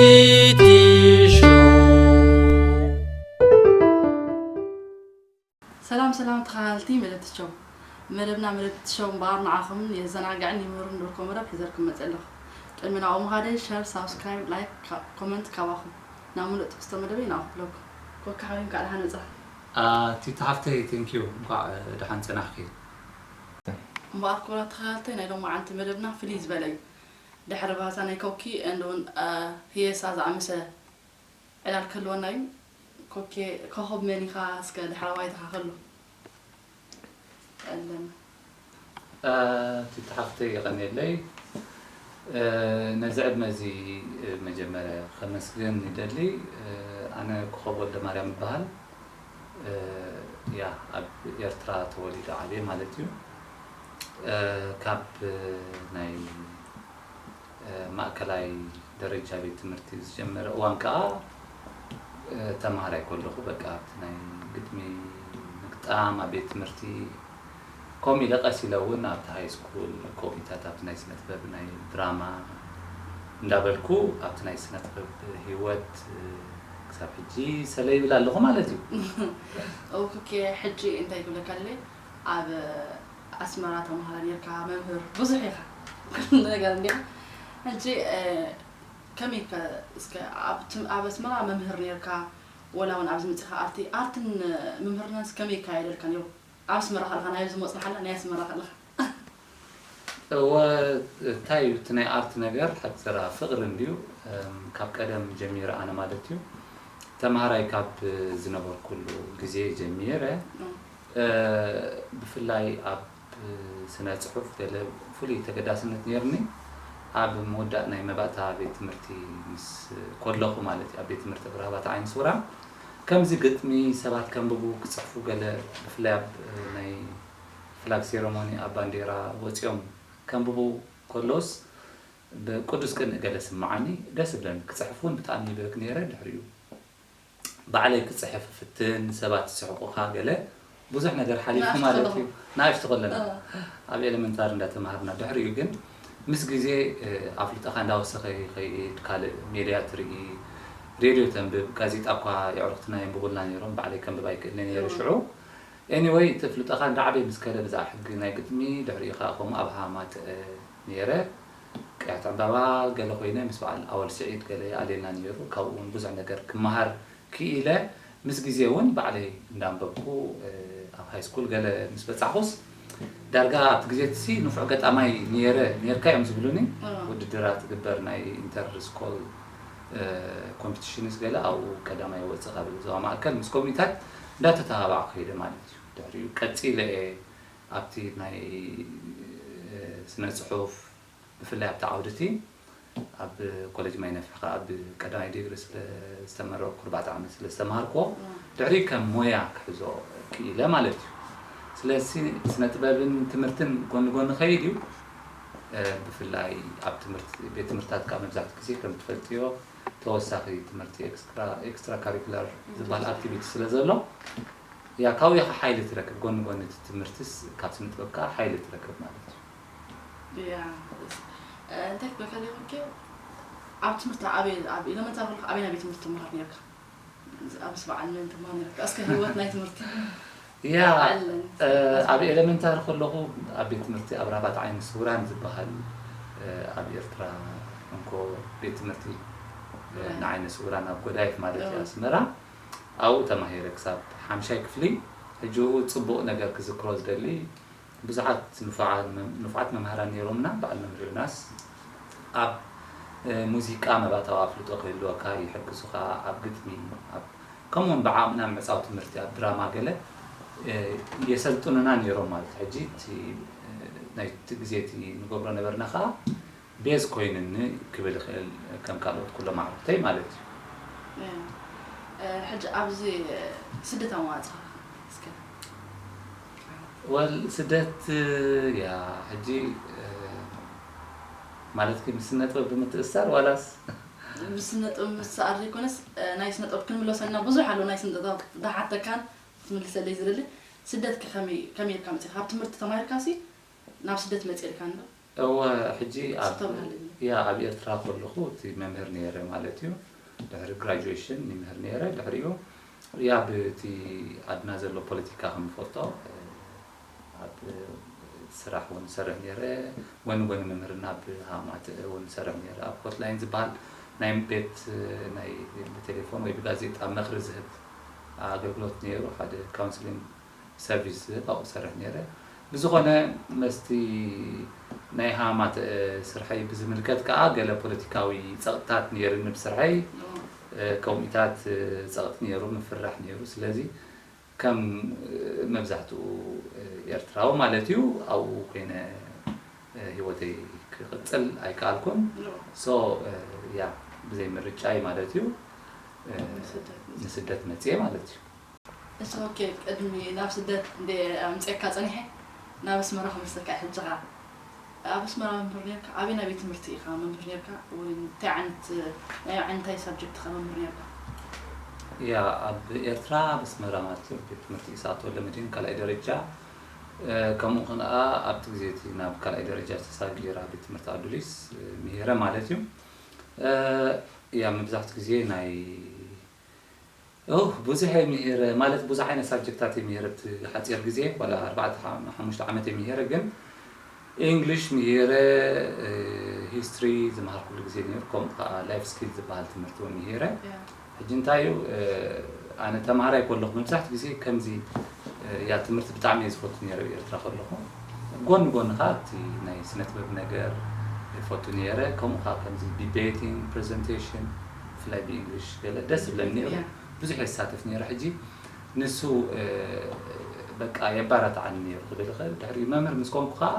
ኢቲ ሾው። ሰላም ሰላም ተኸታተልቲ መደብቲ ሾው። መደብና መደብቲ ሾው እምበኣር ንዓኹም የዘናግዕን ይምህርን ዝበልኩዎ መደብ ሒዘልኩም መፅእ ኣለኹ። ቅድሚ ናብኡ ምኻደይ ሸር፣ ሳብስክራይብ፣ ላይክ፣ ካ- ኮመንት ካባኹም ናብ ሙሉእ ትሕዝቶ መደበይ ናብኡ ክፍለኩም። ኮካ ሓወይ እንኳዕ ደሓን መፃኻ። ቲቲ ሓፍተይ ቴንኪዩ እንኳዕ ደሓን ፀናሕኪ። እምበኣር ክቡራት ተኸታተልቲ ናይ ሎማዓንቲ መደብና ፍልይ ዝበለ እዩ። ድሕሪ ባህታ ናይ ኮኪ and እውን ህየሳ ዝኣመሰለ ዕላል ክህልወና እዩ። ኮኬ ኮኸብ መን ኢኻ እስከ ድሕረ ባይታኻ ከሎ ኣለና። ቲቲ ሓፍተይ የቐንየለይ። ነዚ ዕድመ እዚ መጀመርያ ከመስግን ይደሊ። ኣነ ኮኸብ ወልደማርያም እበሃል። ያ ኣብ ኤርትራ ተወሊደ ዓብየ ማለት እዩ። ካብ ናይ ማእከላይ ደረጃ ቤት ትምህርቲ ዝጀመረ እዋን ከኣ ተምሃራይ ከለኹ በቃ ኣብቲ ናይ ግጥሚ ምግጣም ኣብ ቤት ትምህርቲ ከምኡ ኢለ ቀስ ኢለ እውን ኣብቲ ሃይ ስኩል ኮሚታት ኣብቲ ናይ ስነ ጥበብ ናይ ድራማ እንዳበልኩ ኣብቲ ናይ ስነ ጥበብ ህይወት ክሳብ ሕጂ ሰለ ይብል ኣለኹ ማለት እዩ። ኦኬ ሕጂ እንታይ ክብለካ ደለ ኣብ ኣስመራ ተምሃረ ኔርካ መምህር ብዙሕ ኢኻ ኩሉ ነገር እንዲኻ ሕጂ ከመይ ከ እስከ ኣብ ትም- ኣብ ኣስመራ መምህር ኔርካ ወላ እውን ኣብዚ መፂኻ ኣርቲ ኣርትን ምምህርናንስ ከመይ ይካየደልካ ነይሩ ኣብ ኣስመራ ከለኻ ናይ ኣብዚ መፅናሓላ ናይ ኣስመራ ከለኻ እወ እንታይ እዩ እቲ ናይ ኣርት ነገር ሓፂራ ፍቕሪ እንድዩ ካብ ቀደም ጀሚረ ኣነ ማለት እዩ ተምሃራይ ካብ ዝነበርኩሉ ግዜ ጀሚረ ብፍላይ ኣብ ስነ ፅሑፍ ገለ ፍሉይ ተገዳስነት ነይርኒ ኣብ ምውዳእ ናይ መባእታ ቤት ትምህርቲ ምስ ኮለኹ ማለት እዩ ኣብ ቤት ትምህርቲ ኣብራህባት ዓይን ሱራ ከምዚ ግጥሚ ሰባት ከንብቡ ክፅሕፉ ገለ ብፍላይ ኣብ ናይ ፍላግ ሴረሞኒ ኣብ ባንዴራ ወፂኦም ከንብቡ ከሎስ ብቅዱስ ቅንእ ገለ ስምዓኒ ደስ ብለኒ ክፅሕፍ እውን ብጣዕሚ ይብህግ ነይረ ድሕሪኡ ባዕለይ ክፅሕፍ ፍትን ሰባት ዝስሕቁኻ ገለ ብዙሕ ነገር ሓሊፉ ማለት እዩ ንኣሽቱ ከለና ኣብ ኤሌመንታሪ እንዳተምሃርና ድሕሪኡ ግን ምስ ግዜ ኣፍልጠኻ እንዳወሰኸ ይኸይድ ካልእ ሜድያ ትርኢ ሬድዮ ተንብብ ጋዜጣ እኳ የዕሩኽትና የንብቡልና ነይሮም ባዕለይ ከንብብ ኣይክእልን ነይረ ሽዑ Anyway እቲ ኣፍልጦኻ እንዳዓበየ ምስ ከደ ብዛዕባ ሕጊ ናይ ግጥሚ ድሕሪኡ ከኣ ከምኡ ኣብ ሃማጥአ ነይረ ቅያት ዕምባባ ገለ ኮይነ ምስ በዓል ኣወል ስዒድ ገለ ይኣልየልና ነይሩ ካብኡ እውን ብዙሕ ነገር ክመሃር ክኢለ ምስ ግዜ እውን ባዕለይ እንዳንበብኩ ኣብ ሃይስኩል ገለ ምስ በጻሕኩስ ዳርጋ ኣብቲ ግዜ እቲ ንፉዕ ገጣማይ ነይረ ነይርካ እዮም ዝብሉኒ ውድድራት ትግበር ናይ ኢንተር ስኮል ኮምፒቲሽንስ ገለ ኣብኡ ቀዳማይ ወፅእ ካብ ዞባ ማእከል ምስ ኮሚኒታት እንዳተተባባዕኩ ከይደ ማለት እዩ። ድሕሪኡ ቀፂለ እየ ኣብቲ ናይ ስነ ፅሑፍ ብፍላይ ኣብቲ ዓውዲ እቲ ኣብ ኮሌጅ ማይ ነፍሒ ከዓ ብቀዳማይ ዲግሪ ስለ ዝተመረቕኩ ኣርባዕተ ዓመት ስለ ዝተምሃርክዎ ድሕሪኡ ከም ሞያ ክሕዞ ክኢለ ማለት እዩ። ስለዚ ስነ ጥበብን ትምህርትን ጎኒ ጎኒ ከይድ እዩ። ብፍላይ ኣብ ትምህርቲ ቤት ትምህርትታት ከዓ መብዛሕትኡ ግዜ ከም ትፈልጥዮ ተወሳኺ ትምህርቲ extra curricular ዝበሃል activity ስለ ዘሎ ያ ካብኡ ኢኻ ሓይሊ ትረክብ ጎኒ ጎኒ እቲ ትምህርትስ ካብ ስነ ጥበብ ከዓ ሓይሊ ትረክብ ማለት እዩ። ያ እንታይ ክብለካ ደይኮንኪ ኣብ ትምህርቲ ኣበይ ኣብ ኤለመንታሪ ከለካ ኣበይ ናይ ቤት ትምህርቲ ትመሃር ነርካ? ኣብዚ በዓል መን ትመሃር ነርካ? እስከ ህይወት ናይ ትምህርቲ ያ ኣብ ኤለመንታሪ ከለኹ ኣብ ቤት ትምህርቲ ኣብ ራባት ዓይኒ ስውራን ዝበሃል ኣብ ኤርትራ እንኮ ቤት ትምህርቲ ንዓይነ ስውራን ኣብ ጎዳይፍ ማለት እዩ ኣስመራ ኣብኡ ተማሂረ ክሳብ ሓምሻይ ክፍሊ ሕጂ እውን ፅቡቕ ነገር ክዝክሮ ዝደሊ ብዙሓት ንፉዓት መምሃራን ነይሮምና በዓል መምህር ዮናስ ኣብ ሙዚቃ መባእታዊ ኣፍልጦ ክህልወካ ይሕግዙኻ ኣብ ግጥሚ ኣብ ከምኡውን ብዓቕምና ምዕፃው ትምህርቲ ኣብ ድራማ ገለ የሰልጥኑና ነይሮም ማለት ሕጂ እቲ ናይቲ ግዜ እቲ ንገብሮ ነበርና ከዓ ቤዝ ኮይኑኒ ክብል ይኽእል ከም ካልኦት ኩሎም ኣዕሩኽተይ ማለት እዩ። ሕጂ ኣብዚ ስደት ኣመዋፅኣ እስከ ወል ስደት ያ ሕጂ ማለት ግን ምስ ስነጥበብ ብምትእሳር ዋላስ ምስ ስነጥበብ ምትእሳር ዘይኮነስ ናይ ስነጥበብ ክንምለሰልና ብዙሕ ኣሎ ናይ ስነጥበብ ዝሓተካን ክትምልሰለይ ዝደሊ ስደት ከመይ ኢልካ መፂእካ ካብ ትምህርቲ ተማሂርካ ሲ ናብ ስደት መፂእልካ እንዶ እወ፣ ሕጂ ኣብ ዝተባህለ እዩ። ያ ኣብ ኤርትራ ከለኹ እቲ መምህር ነይረ ማለት እዩ። ድሕሪ ግራጁዌሽን ይምህር ነይረ። ድሕሪኡ ያ ብቲ ዓድና ዘሎ ፖለቲካ ከም ንፈልጦ ኣብ ስራሕ እውን ሰርሕ ነይረ። ጎኒ ጎኒ መምህርና ኣብ ሃማት እውን ሰርሕ ነይረ። ኣብ ሆትላይን ዝበሃል ናይ ቤት ናይ ብቴሌፎን ወይ ብጋዜጣ መኽሪ ዝህብ ኣገልግሎት ነይሩ። ሓደ ካውንስሊንግ ሰርቪስ ዝህብ ኣብኡ ሰርሕ ነይረ። ብዝኾነ መስቲ ናይ ሃማት ስርሐይ ብዝምልከት ከዓ ገለ ፖለቲካዊ ፀቕጥታት ነይርኒ ብስርሐይ ከምኡታት ፀቕጢ ነይሩ ምፍራሕ ነይሩ። ስለዚ ከም መብዛሕትኡ ኤርትራዊ ማለት እዩ ኣብኡ ኮይነ ህይወተይ ክቕፅል ኣይከኣልኩን። ሶ ያ ብዘይ ምርጫይ ማለት እዩ ንስደት መፅየ ማለት እዩ። እስ ኦኬ ቅድሚ ናብ ስደት እንደ ኣምፅእካ ፀኒሐ ናብ ኣስመራ ክመልሰካ ሕጂ ኸዓ ኣብ ኣስመራ መምህር ነርካ ኣበይ ናይ ቤት ትምህርቲ ኢኻ መምህር ነርካ ወይ እንታይ ዓይነት ናይ ዓይነታይ ሳብጀክት ኢኻ መምህር ነርካ? ያ ኣብ ኤርትራ ኣብ ኣስመራ ማለት እዩ ቤት ትምህርቲ ኢሳት ወልደመድህን ካልኣይ ደረጃ ከምኡ ከኣ ኣብቲ ግዜ እቲ ናብ ካልኣይ ደረጃ ዝተሳጊራ ቤት ትምህርቲ ኣዱሊስ ምሂረ ማለት እዩ። ያ መብዛሕትኡ ግዜ ናይ ኦ ብዙሕ እየ ምሂረ ማለት ብዙሕ ዓይነት ሳብጀክታት እየ ምሂረ እቲ ሓፂር ግዜ ዋላ ኣርባዕተ ሓሙሽተ ዓመት እየ ምሂረ ግን English ምሂረ history ዝመሃርኩሉ ግዜ ነይሩ ከምኡ ከዓ life skill ዝበሃል ትምህርቲ እውን ምሂረ ሕጂ እንታይ እዩ ኣነ ተምሃራይ ከለኹ መብዛሕትኡ ግዜ ከምዚ ያ ትምህርቲ ብጣዕሚ እየ ዝፈቱ ነይረ ኣብ ኤርትራ ከለኹ ጎኒ ጎኒ ከዓ እቲ ናይ ስነ ጥበብ ነገር ይፈቱ ነይረ ከምኡ ከዓ ከምዚ debating presentation ብፍላይ ብ English ገለ ደስ ዝብለኒ ነይሩ ብዙሕ እየ ዝሳተፍ ነይረ ሕጂ ንሱ በቃ የባራትዓኒ ነይሩ ክብል ይኽእል ድሕሪ መምህር ምስ ኮንኩ ከዓ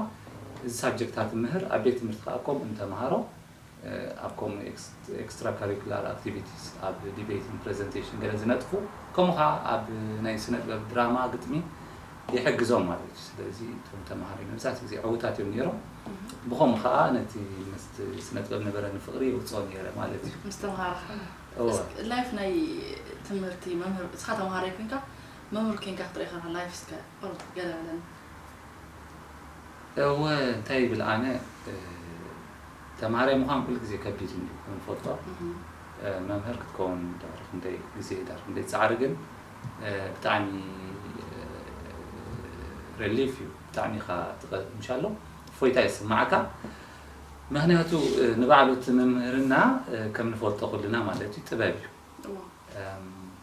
እዚ ሳብጀክታት ምህር ኣብ ቤት ትምህርቲ ከዓ ከምኡ ንተምሃሮ ኣብ ከምኡ extracurricular activities ኣብ debating presentation ገለ ዝነጥፉ ከምኡ ከዓ ኣብ ናይ ስነ ጥበብ ድራማ ግጥሚ ይሕግዞም ማለት እዩ ስለዚ እቶም ተምሃሮ መብዛሕትኡ ግዜ ዕዉታት እዮም ነይሮም ብኸምኡ ከዓ ነቲ ምስቲ ስነ ጥበብ ነበረኒ ፍቕሪ ይውፅኦ ነይረ ማለት እዩ ምስ ተምሃርካ life ናይ ትምህርቲ መምህር እስኻ ተምሃራይ ኮንካ መምህር ኮንካ ክትርኢ ከለኻ life እስከ ኦርት ገለ በለኒ እወ እንታይ ይብል ኣነ ተምሃራይ ምዃን ኩሉ ግዜ ከቢድ እዩ ከም ንፈልጦ መምህር ክትከውን ድሕሪ ክንደይ ግዜ ድሕሪ ክንደይ ፃዕሪ ግን ብጣዕሚ relief እዩ ብጣዕሚ ኢኻ ምሻሎ እፎይታ ይስማዓካ ምክንያቱ ንባዕሉ እቲ ምምህርና ከም ንፈልጦ ኩልና ማለት እዩ ጥበብ እዩ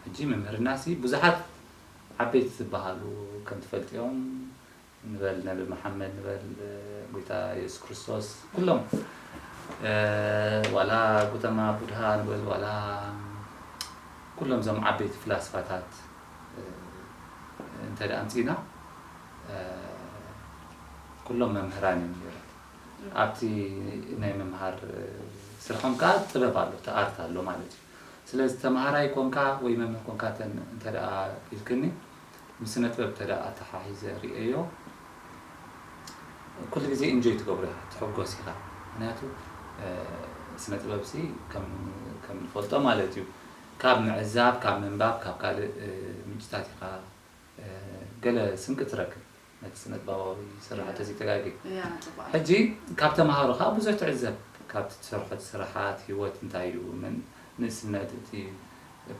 ሕጂ ምምህርና ሲ ብዙሓት ዓበይቲ ዝበሃሉ ከም ትፈልጥዮም ንበል ነቢ መሓመድ ንበል ጎይታ የሱስ ክርስቶስ ኩሎም ዋላ ጉተማ ቡድሃ ንበል ዋላ ኩሎም እዞም ዓበይቲ ፍላስፋታት እንተ ኣምፂና ኩሎም መምህራን እዮም ነይሮም ኣብቲ ናይ ምምሃር ስርሖም ከዓ ጥበብ ኣሎ እቲ ኣርት ኣሎ ማለት እዩ ስለዚ ተምሃራይ ኮንካ ወይ መምህር ኮንካ እንተ ኢልክኒ ምስ ስነ ጥበብ እንተ ኣተሓሒዘ ርእዮ ኩሉ ግዜ ኢንጆይ ትገብሮ ኢኻ ትሕጎስ ኢኻ ምክንያቱ ስነ ጥበብ ሲ ከም ንፈልጦ ማለት እዩ ካብ ምዕዛብ ካብ ምንባብ ካብ ካልእ ምንጭታት ኢኻ ገለ ስንቂ ትረክብ ነቲ ስነ ጥበባዊ ስራሓት እዚ ተጋጊ ሕጂ ካብ ተምሃሮ ከዓ ብዙሕ ትዕዘብ ካብቲ ትሰርሖ ስራሓት ህይወት እንታይ እዩ ንእስነት እቲ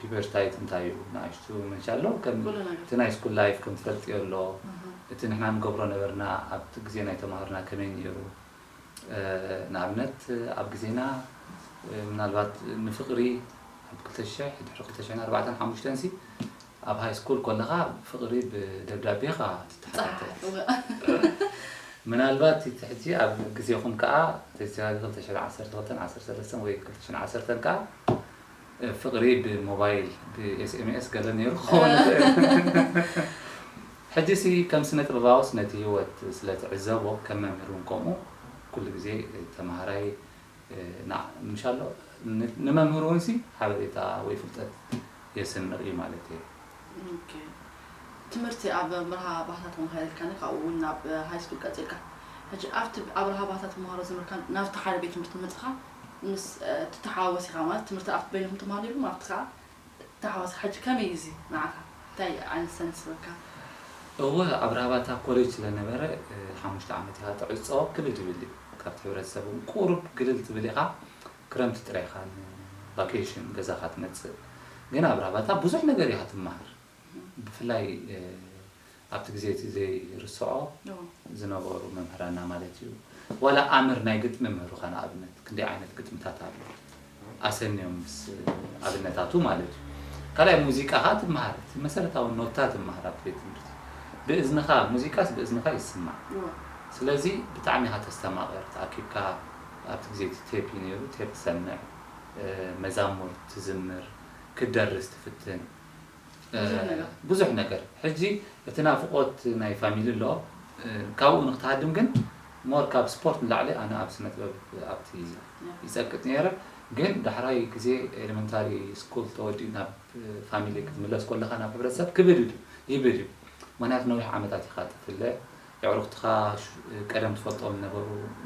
ፒበርታይት እንታይ እዩ ንኣሽቱ መንሻ ኣሎ እቲ ናይ ስኩል ላይፍ ከም ትፈልጥዮ ኣሎ እቲ ንሕና ንገብሮ ነበርና ኣብቲ ግዜ ናይ ተምሃሮና ከመይ ነይሩ ንኣብነት ኣብ ግዜና ምናልባት ንፍቕሪ ኣብ ክልተ ሽሕ ድሕሪ ክልተ ሽሕን ኣርባዕተን ሓሙሽተን ሲ ኣብ ሃይ ስኩል ከለኻ ፍቕሪ ብደብዳቤኻ ትተሓታተት ምናልባት እቲ ሕጂ ኣብ ግዜኹም ከዓ ተዝተጋገ ክልተ ሽሕን ዓሰርተ ክልተን ዓሰርተ ሰለስተን ወይ ክልተ ሽሕን ዓሰርተን ከዓ ፍቕሪ ብሞባይል ብ ኤስኤምኤስ ገለ ነይሩ ክኸውን ይኽእል ሕጂ ሲ ከም ስነ ጥበባውስ ነቲ ህይወት ስለ ትዕዘቦ ከም መምህር እውን ከምኡ ኩሉ ግዜ ተምሃራይ ምሻሎ ንመምህር እውን ሲ ሓበሬታ ወይ ፍልጠት የስንቕ እዩ ማለት እዩ ትምህርቲ ኣብ ኣብርሃ ባህታ ተምሃረልካኒ ካብኡ እውን ናብ ሃይ ስኩል ቀፂልካ ሕጂ ኣብቲ ኣብርሃ ባህታ ተምሃሮ ዝምርካ ናብቲ ሓደ ቤት ትምህርቲ መፅኻ ምስ ትተሓዋወስ ኢኻ ማለት ትምህርቲ ኣብቲ በይንኹም ትምሃሩ ኢልኩም ኣብቲ ከዓ ተሓዋወስ ሕጂ ከመይ እዩ እዚ ንዓኻ እንታይ ዓይነት ሰንስ በካ እወ ኣብርሃ ባታ ኮሌጅ ስለነበረ ሓሙሽተ ዓመት ኢኻ ትዕፆ ክብል ይብል እዩ ካብቲ ሕብረተሰብ እውን ቁሩብ ግልል ትብል ኢኻ። ክረምቲ ጥራይ ኢኻ ንቫኬሽን ገዛኻ ትመጽእ። ግን ኣብ ራባታ ብዙሕ ነገር ኢኻ ትመሃር። ብፍላይ፣ እ፣ ኣብቲ ግዜ እቲ ዘይርስዖ ዝነበሩ መምህራና ማለት እዩ። ዋላ ኣምር ናይ ግጥሚ መምህሩኻ ንኣብነት ክንደይ ዓይነት ግጥምታት ኣሎ። ኣሰንዮም ምስ ኣብነታቱ ማለት እዩ። ካልኣይ ሙዚቃ ኸዓ ትመሃር፣ እቲ መሰረታዊ ኖታ ትመሃር ኣብቲ ቤት ትምህርቲ። ብእዝንኻ፣ ሙዚቃስ ብእዝንኻ ይስማዕ። እዎ። ስለዚ ብጣዕሚ ኢኻ ተስተማቕር፣ ተኣኪብካ ኣብቲ ግዜ እቲ ቴፕ እዩ ነይሩ፣ ቴፕ ትሰምዕ፣ እ፣ መዛሙር ትዝምር፣ ክትደርስ ትፍትን። ብዙሕ እ፣ ነገር። ብዙሕ ነገር። ሕጂ እቲ ናፍቖት ናይ ፋሚሊ ኣሎ፣ እ፣ ካብኡ ንክትሃድም ግን ሞር ካብ ስፖርት ንላዕሊ ኣነ ኣብ ስነ ጥበብ ኣብቲ ይጸቅጥ ነይረ። ግን ዳሕራይ ግዜ ኤሌመንታሪ ስኩል ተወዲኡ ናብ ፋሚሊ ክትምለስ ከለኻ ናብ ሕብረተሰብ ክብድ እዩ፣ ይብድ እዩ። ምኽንያቱ ነዊሕ ዓመታት ኢኻ ትፍለ፣ የዕሩኽትኻ ሽ-፣ ቀደም ትፈልጦም ነበሩ፣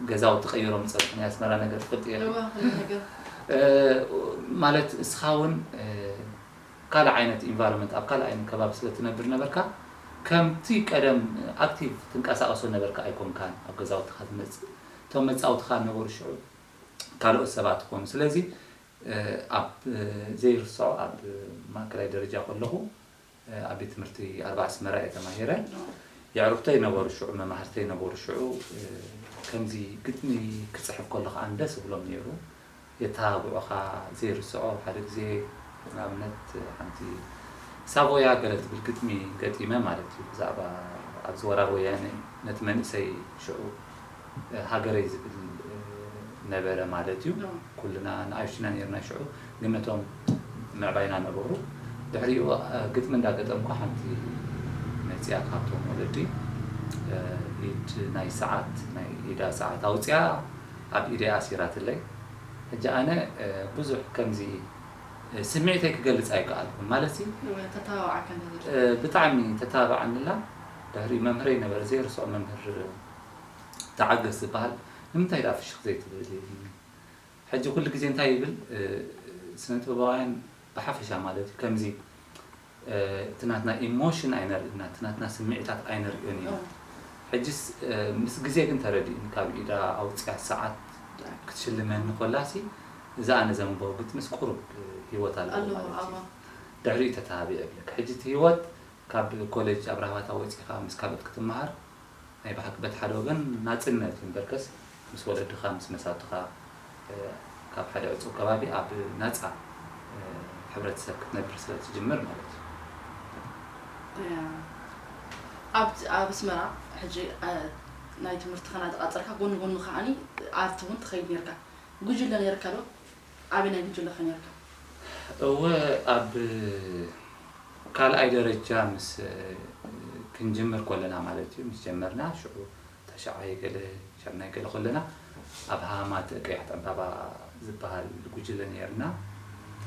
ገዛውቲ ቀይሮም ጸንሑ፣ ናይ ኣስመራ ነገር ትፈልጥ ኢኻ። እዋ፣ ኩሉ ነገር። እ፣ ማለት እስኻ እውን፣ እ፣ ካልእ ዓይነት ኢንቫይሮንመንት፣ ኣብ ካልእ ዓይነት ከባቢ ስለ ትነብር ነበርካ፣ ከምቲ ቀደም ኣክቲቭ ትንቀሳቐሶ ነበርካ ኣይኮንካን። ኣብ ገዛውትኻ ትመጽእ፣ እቶም መጻውትኻ ነበሩ ሽዑ ካልኦት ሰባት ክኾኑ። ስለዚ፣ እ፣ ኣብ፣ እ፣ ዘይርስዖ ኣብ ማእከላይ ደረጃ ከለኹ፣ እ፣ ኣብ ቤት ትምህርቲ ኣርባ ኣስመራ እየ ተማሂረ። የዕሩኽተይ ነበሩ ሽዑ፣ መማህርተይ ነበሩ ሽዑ፣ እ፣ ከምዚ ግጥሚ ክጽሕፍ ከሎ ከኣ ደስ ይብሎም ነይሩ። የተባብዑኻ ዘይርስዖ፣ ሓደ ግዜ ንኣብነት ሓንቲ ሳቮያ ገለ ትብል ግጥሚ ገጢመ ማለት እዩ። ብዛዕባ ኣብዚ ወራር ወያነ ነቲ መንእሰይ ሽዑ፣ እ፣ ሃገረይ ዝብል፣ እ፣ ነበረ ማለት እዩ። ኖ። ኩልና ንኣሽቱና ነርና ሽዑ፣ ግን ነቶም ምዕባይና ነበሩ። ድሕሪኡ፣ እ፣ ግጥሚ እንዳገጠምኩ ሓንቲ መጺኣ ካብቶም ወለዲ፣ እ፣ ኢድ ናይ ሰዓት፣ ናይ ኢዳ ሰዓት ኣውጺኣ ኣብ ኢደይ ኣሲራትለይ። ሕጂ ኣነ፣ እ፣ ብዙሕ ከምዚ፣ እ፣ ስምዒተይ ክገልጽ ኣይከኣልኩን። ማለት ሲ፣ እወ፣ ተተባብዓካ እንተ ዝብል። እ፣ ብጣዕሚ ተተባብዓኒ ኣላ። ድሕሪ መምህረይ ነበረ፣ ዘይርስዖ መምህር ተዓገስ ዝበሃል፣ "ንምንታይ ደኣ ፍሽኽ ዘይትብል?" ኢሉኒ። ሕጂ ኩሉ ግዜ እንታይ ይብል፣ እ፣ ስነ ጥበባውያን ብሓፈሻ ማለት እዩ፣ ከምዚ፣ እ፣ እቲ ናትና ኢሞሽን ኣይነርእይን ኢና፣ እቲ ናትና ስምዒታት ኣይነርእዮን ኢና። እወ። ሕጅስ፣ እ፣ ምስ ግዜ ግን ተረዲኡኒ፣ ካብ ኢዳ ኣውጺኣ ሰዓት ክትሽልመኒ ኮላሲ፣ እዛ ኣነ ዘንብቦ ግጥምስ ቁሩብ፣ እ፣ ህይወት ኣለዎ ኣለዎ፣ ማለት እዩ። ኣዎ። ድሕሪኡ ተተሃቢዐ እብለካ። ሕጂ እቲ ህይወት ካብ ኮሌጅ ኣብ ራህዋታ ወጺኻ ምስ ካልኦት ክትመሃር፣ ናይ ብሓቂ በቲ ሓደ ወገን ናጽነት እዩ እምበርከስ፣ ምስ ወለድኻ፣ ምስ መሳቱኻ፣ እ፣ ካብ ሓደ ዕጹው ከባቢ ኣብ ናጻ፣ እ፣ ሕብረተሰብ ክትነብር ስለ ትጅምር ማለት እዩ። እያ። ኣብ፣ ኣብ ኣስመራ ሕጂ፣ እ፣ ናይ ትምህርትኻ እናተቓጸልካ ጎኒ ጎኒ ከዓኒ ኣርት እውን ትኸይድ ነርካ። ጉጅለ ነርካ ዶ? ኣበይ ናይ ጉጅለ ከ ነርካ? እወ፣ ኣብ ካልኣይ ደረጃ ምስ፣ እ፣ ክንጅምር ከለና ማለት እዩ፣ ምስ ጀመርና ሽዑ ተሽዓይ ገለ፣ ሻምናይ ገለ ከለና ኣብ ሃማተ ቀያሕቲ ዕምባባ ዝበሃል ጉጅለ ነይርና።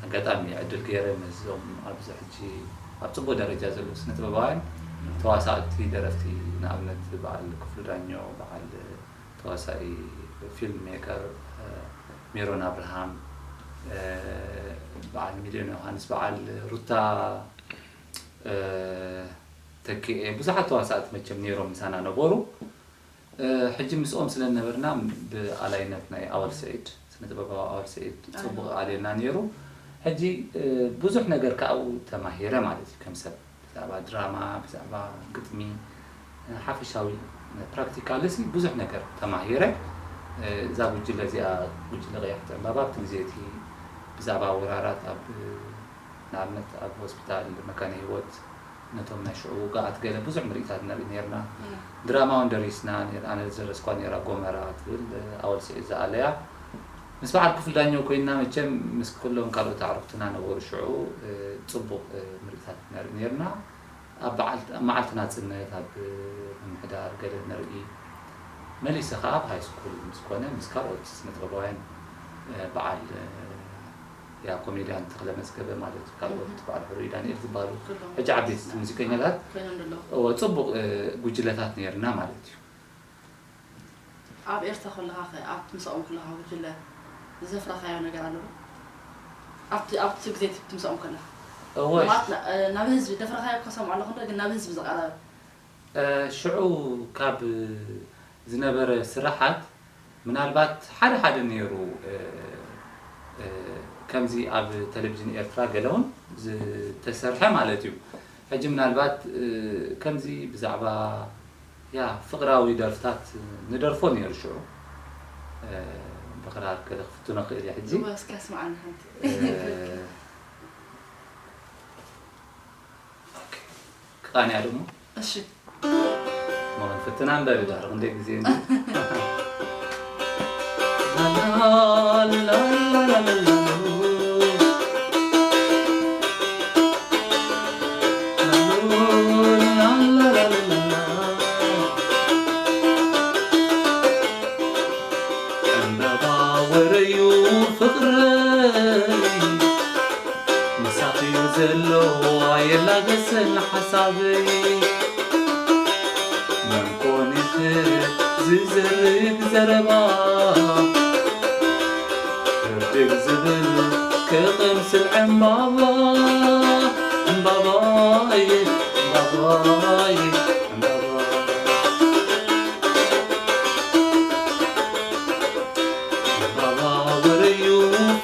ኣጋጣሚ ዕድል ገይረ ምስዞም ኣብዚ ሕጂ ኣብ ጽቡቕ ደረጃ ዘለዉ ስነ ጥበባውያን ተዋሳእቲ፣ ደረፍቲ፣ ንኣብነት በዓል ክፍሉ ዳኘው፣ በዓል ተዋሳኢ ፊልም ሜከር፣ እ፣ ሜሮን ኣብርሃም፣ እ፣ በዓል ሚልዮን ዮሃንስ፣ በዓል ሩታ፣ እ፣ ተኪኤ፣ ብዙሓት ተዋሳእቲ መቸም ነይሮም ምሳና ነበሩ። እ፣ ሕጂ ምስኦም ስለ ዝነበርና ብኣላይነት ናይ ኣወል ስዒድ፣ ስነ ጥበባዊ ኣወል ስዒድ ኣነ። ጽቡቕ ኣልየና ነይሩ። ሕጂ፣ እ፣ ብዙሕ ነገር ካብኡ ተማሂረ ማለት እዩ፣ ከም ሰብ። ብዛዕባ ድራማ፣ ብዛዕባ ግጥሚ፣ እ፣ ሓፈሻዊ ፕራክቲካልሲ ብዙሕ ነገር ተማሂረ። እ፣ እዛ ጉጅለ እዚኣ፣ ጉጅለ ቀያሕቲ ዕምባባ፣ ኣብቲ ግዜ እቲ ብዛዕባ ወራራት ኣብ፣ ንኣብነት ኣብ ሆስፒታል መካነ ህይወት ነቶም ናይ ሽዑ ውግኣት ገለ ብዙሕ ምርኢታት ነርኢ ነርና። እም። ድራማ እውን ደሪስና ነር-፣ ኣነ ዝደረስኳ ነራ ጎመራ ትብል፣ ኣወል ስዒድ ዝኣለያ። ምስ በዓል ክፍሉ ዳኘው ኮይንና መቸም ምስ ኩሎም ካልኦት ኣዕሩኽትና ነበሩ ሽዑ፣ እ፣ ጽቡቕ፣ እ፣ ምርኢታት ነርኢ ነርና። ኣብ በዓል-፣ ኣብ መዓልቲ ናጽነት ኣብ ምምሕዳር ገለ ነርኢ። መሊሰ ኸኣ ኣብ ሃይ ስኩል ምስ ኮነ ምስ ካልኦት ስነ ጥበባውያን፣ እ፣ በዓል፣ እ፣ ያ ኮሜድያን ተኽለ መዝገበ ማለት እዩ። ካልኦት እህ። በዓል ሕሩይ ዳንኤል ዝበሃሉ ኩሎም። ሕጂ ዓበይቲ ሙዚቀኛታት ኮይኖም ዘለዉ። እወ፣ ጽቡቕ፣ እ፣ ጉጅለታት ነይርና ማለት እዩ። ኣብ ኤርትራ ከለኻ ኸ፣ ኣብ ትምሳኦም ከለኻ ጉጅለ ዘፍረኻዮ ነገር ኣሎ ዶ? ኣብቲ፣ ኣብቲ ግዜ ትምሳኦም ከለኻ? እወ። ማለት ና-፣ እ፣ ናብ ህዝቢ ዘፍረኻዮ ክሰምዖ ኣለኹ እንዶ፣ ግን ናብ ህዝቢ ዝቐረበ? እ፣ ሽዑ ካብ ዝነበረ ስራሓት ምናልባት ሓደ ሓደ ነይሩ፣ እ፣ እ፣ ከምዚ ኣብ ቴሌቪዥን ኤርትራ ገለ እውን ዝተሰርሐ ማለት እዩ። ሕጂ ምናልባት፣ እ፣ ከምዚ ብዛዕባ፣ ያ፣ ፍቕራዊ ደርፍታት ንደርፎ ነይሩ ሽዑ። እ፣ ብኽራር ገለ ክፍትኖ ክእል እየ ሕጂ። እዋ፣ እስኪ ኣስምዓና ሓንቲ። እ፣ ኦኬ። ክቓንያ ደሞ? እሺ። እሞ ክንፍትና ንበል፣ ዳር ክንደይ ግዜ እንዲ? ዕምባባ ወረዩ ፍቕረይ፣ ምሳኺ እዩ ዘሎ የላገሰን ሓሳበይ። መን ኮን ኢኺ ዝዘርግ ዘረባ፣ ህርድግ ዝብል ክቕምስል ዕምባባ፣ ዕምባባይ፣ ዕምባባይ፣ ዕምባባ። ዕምባባ ወረዩ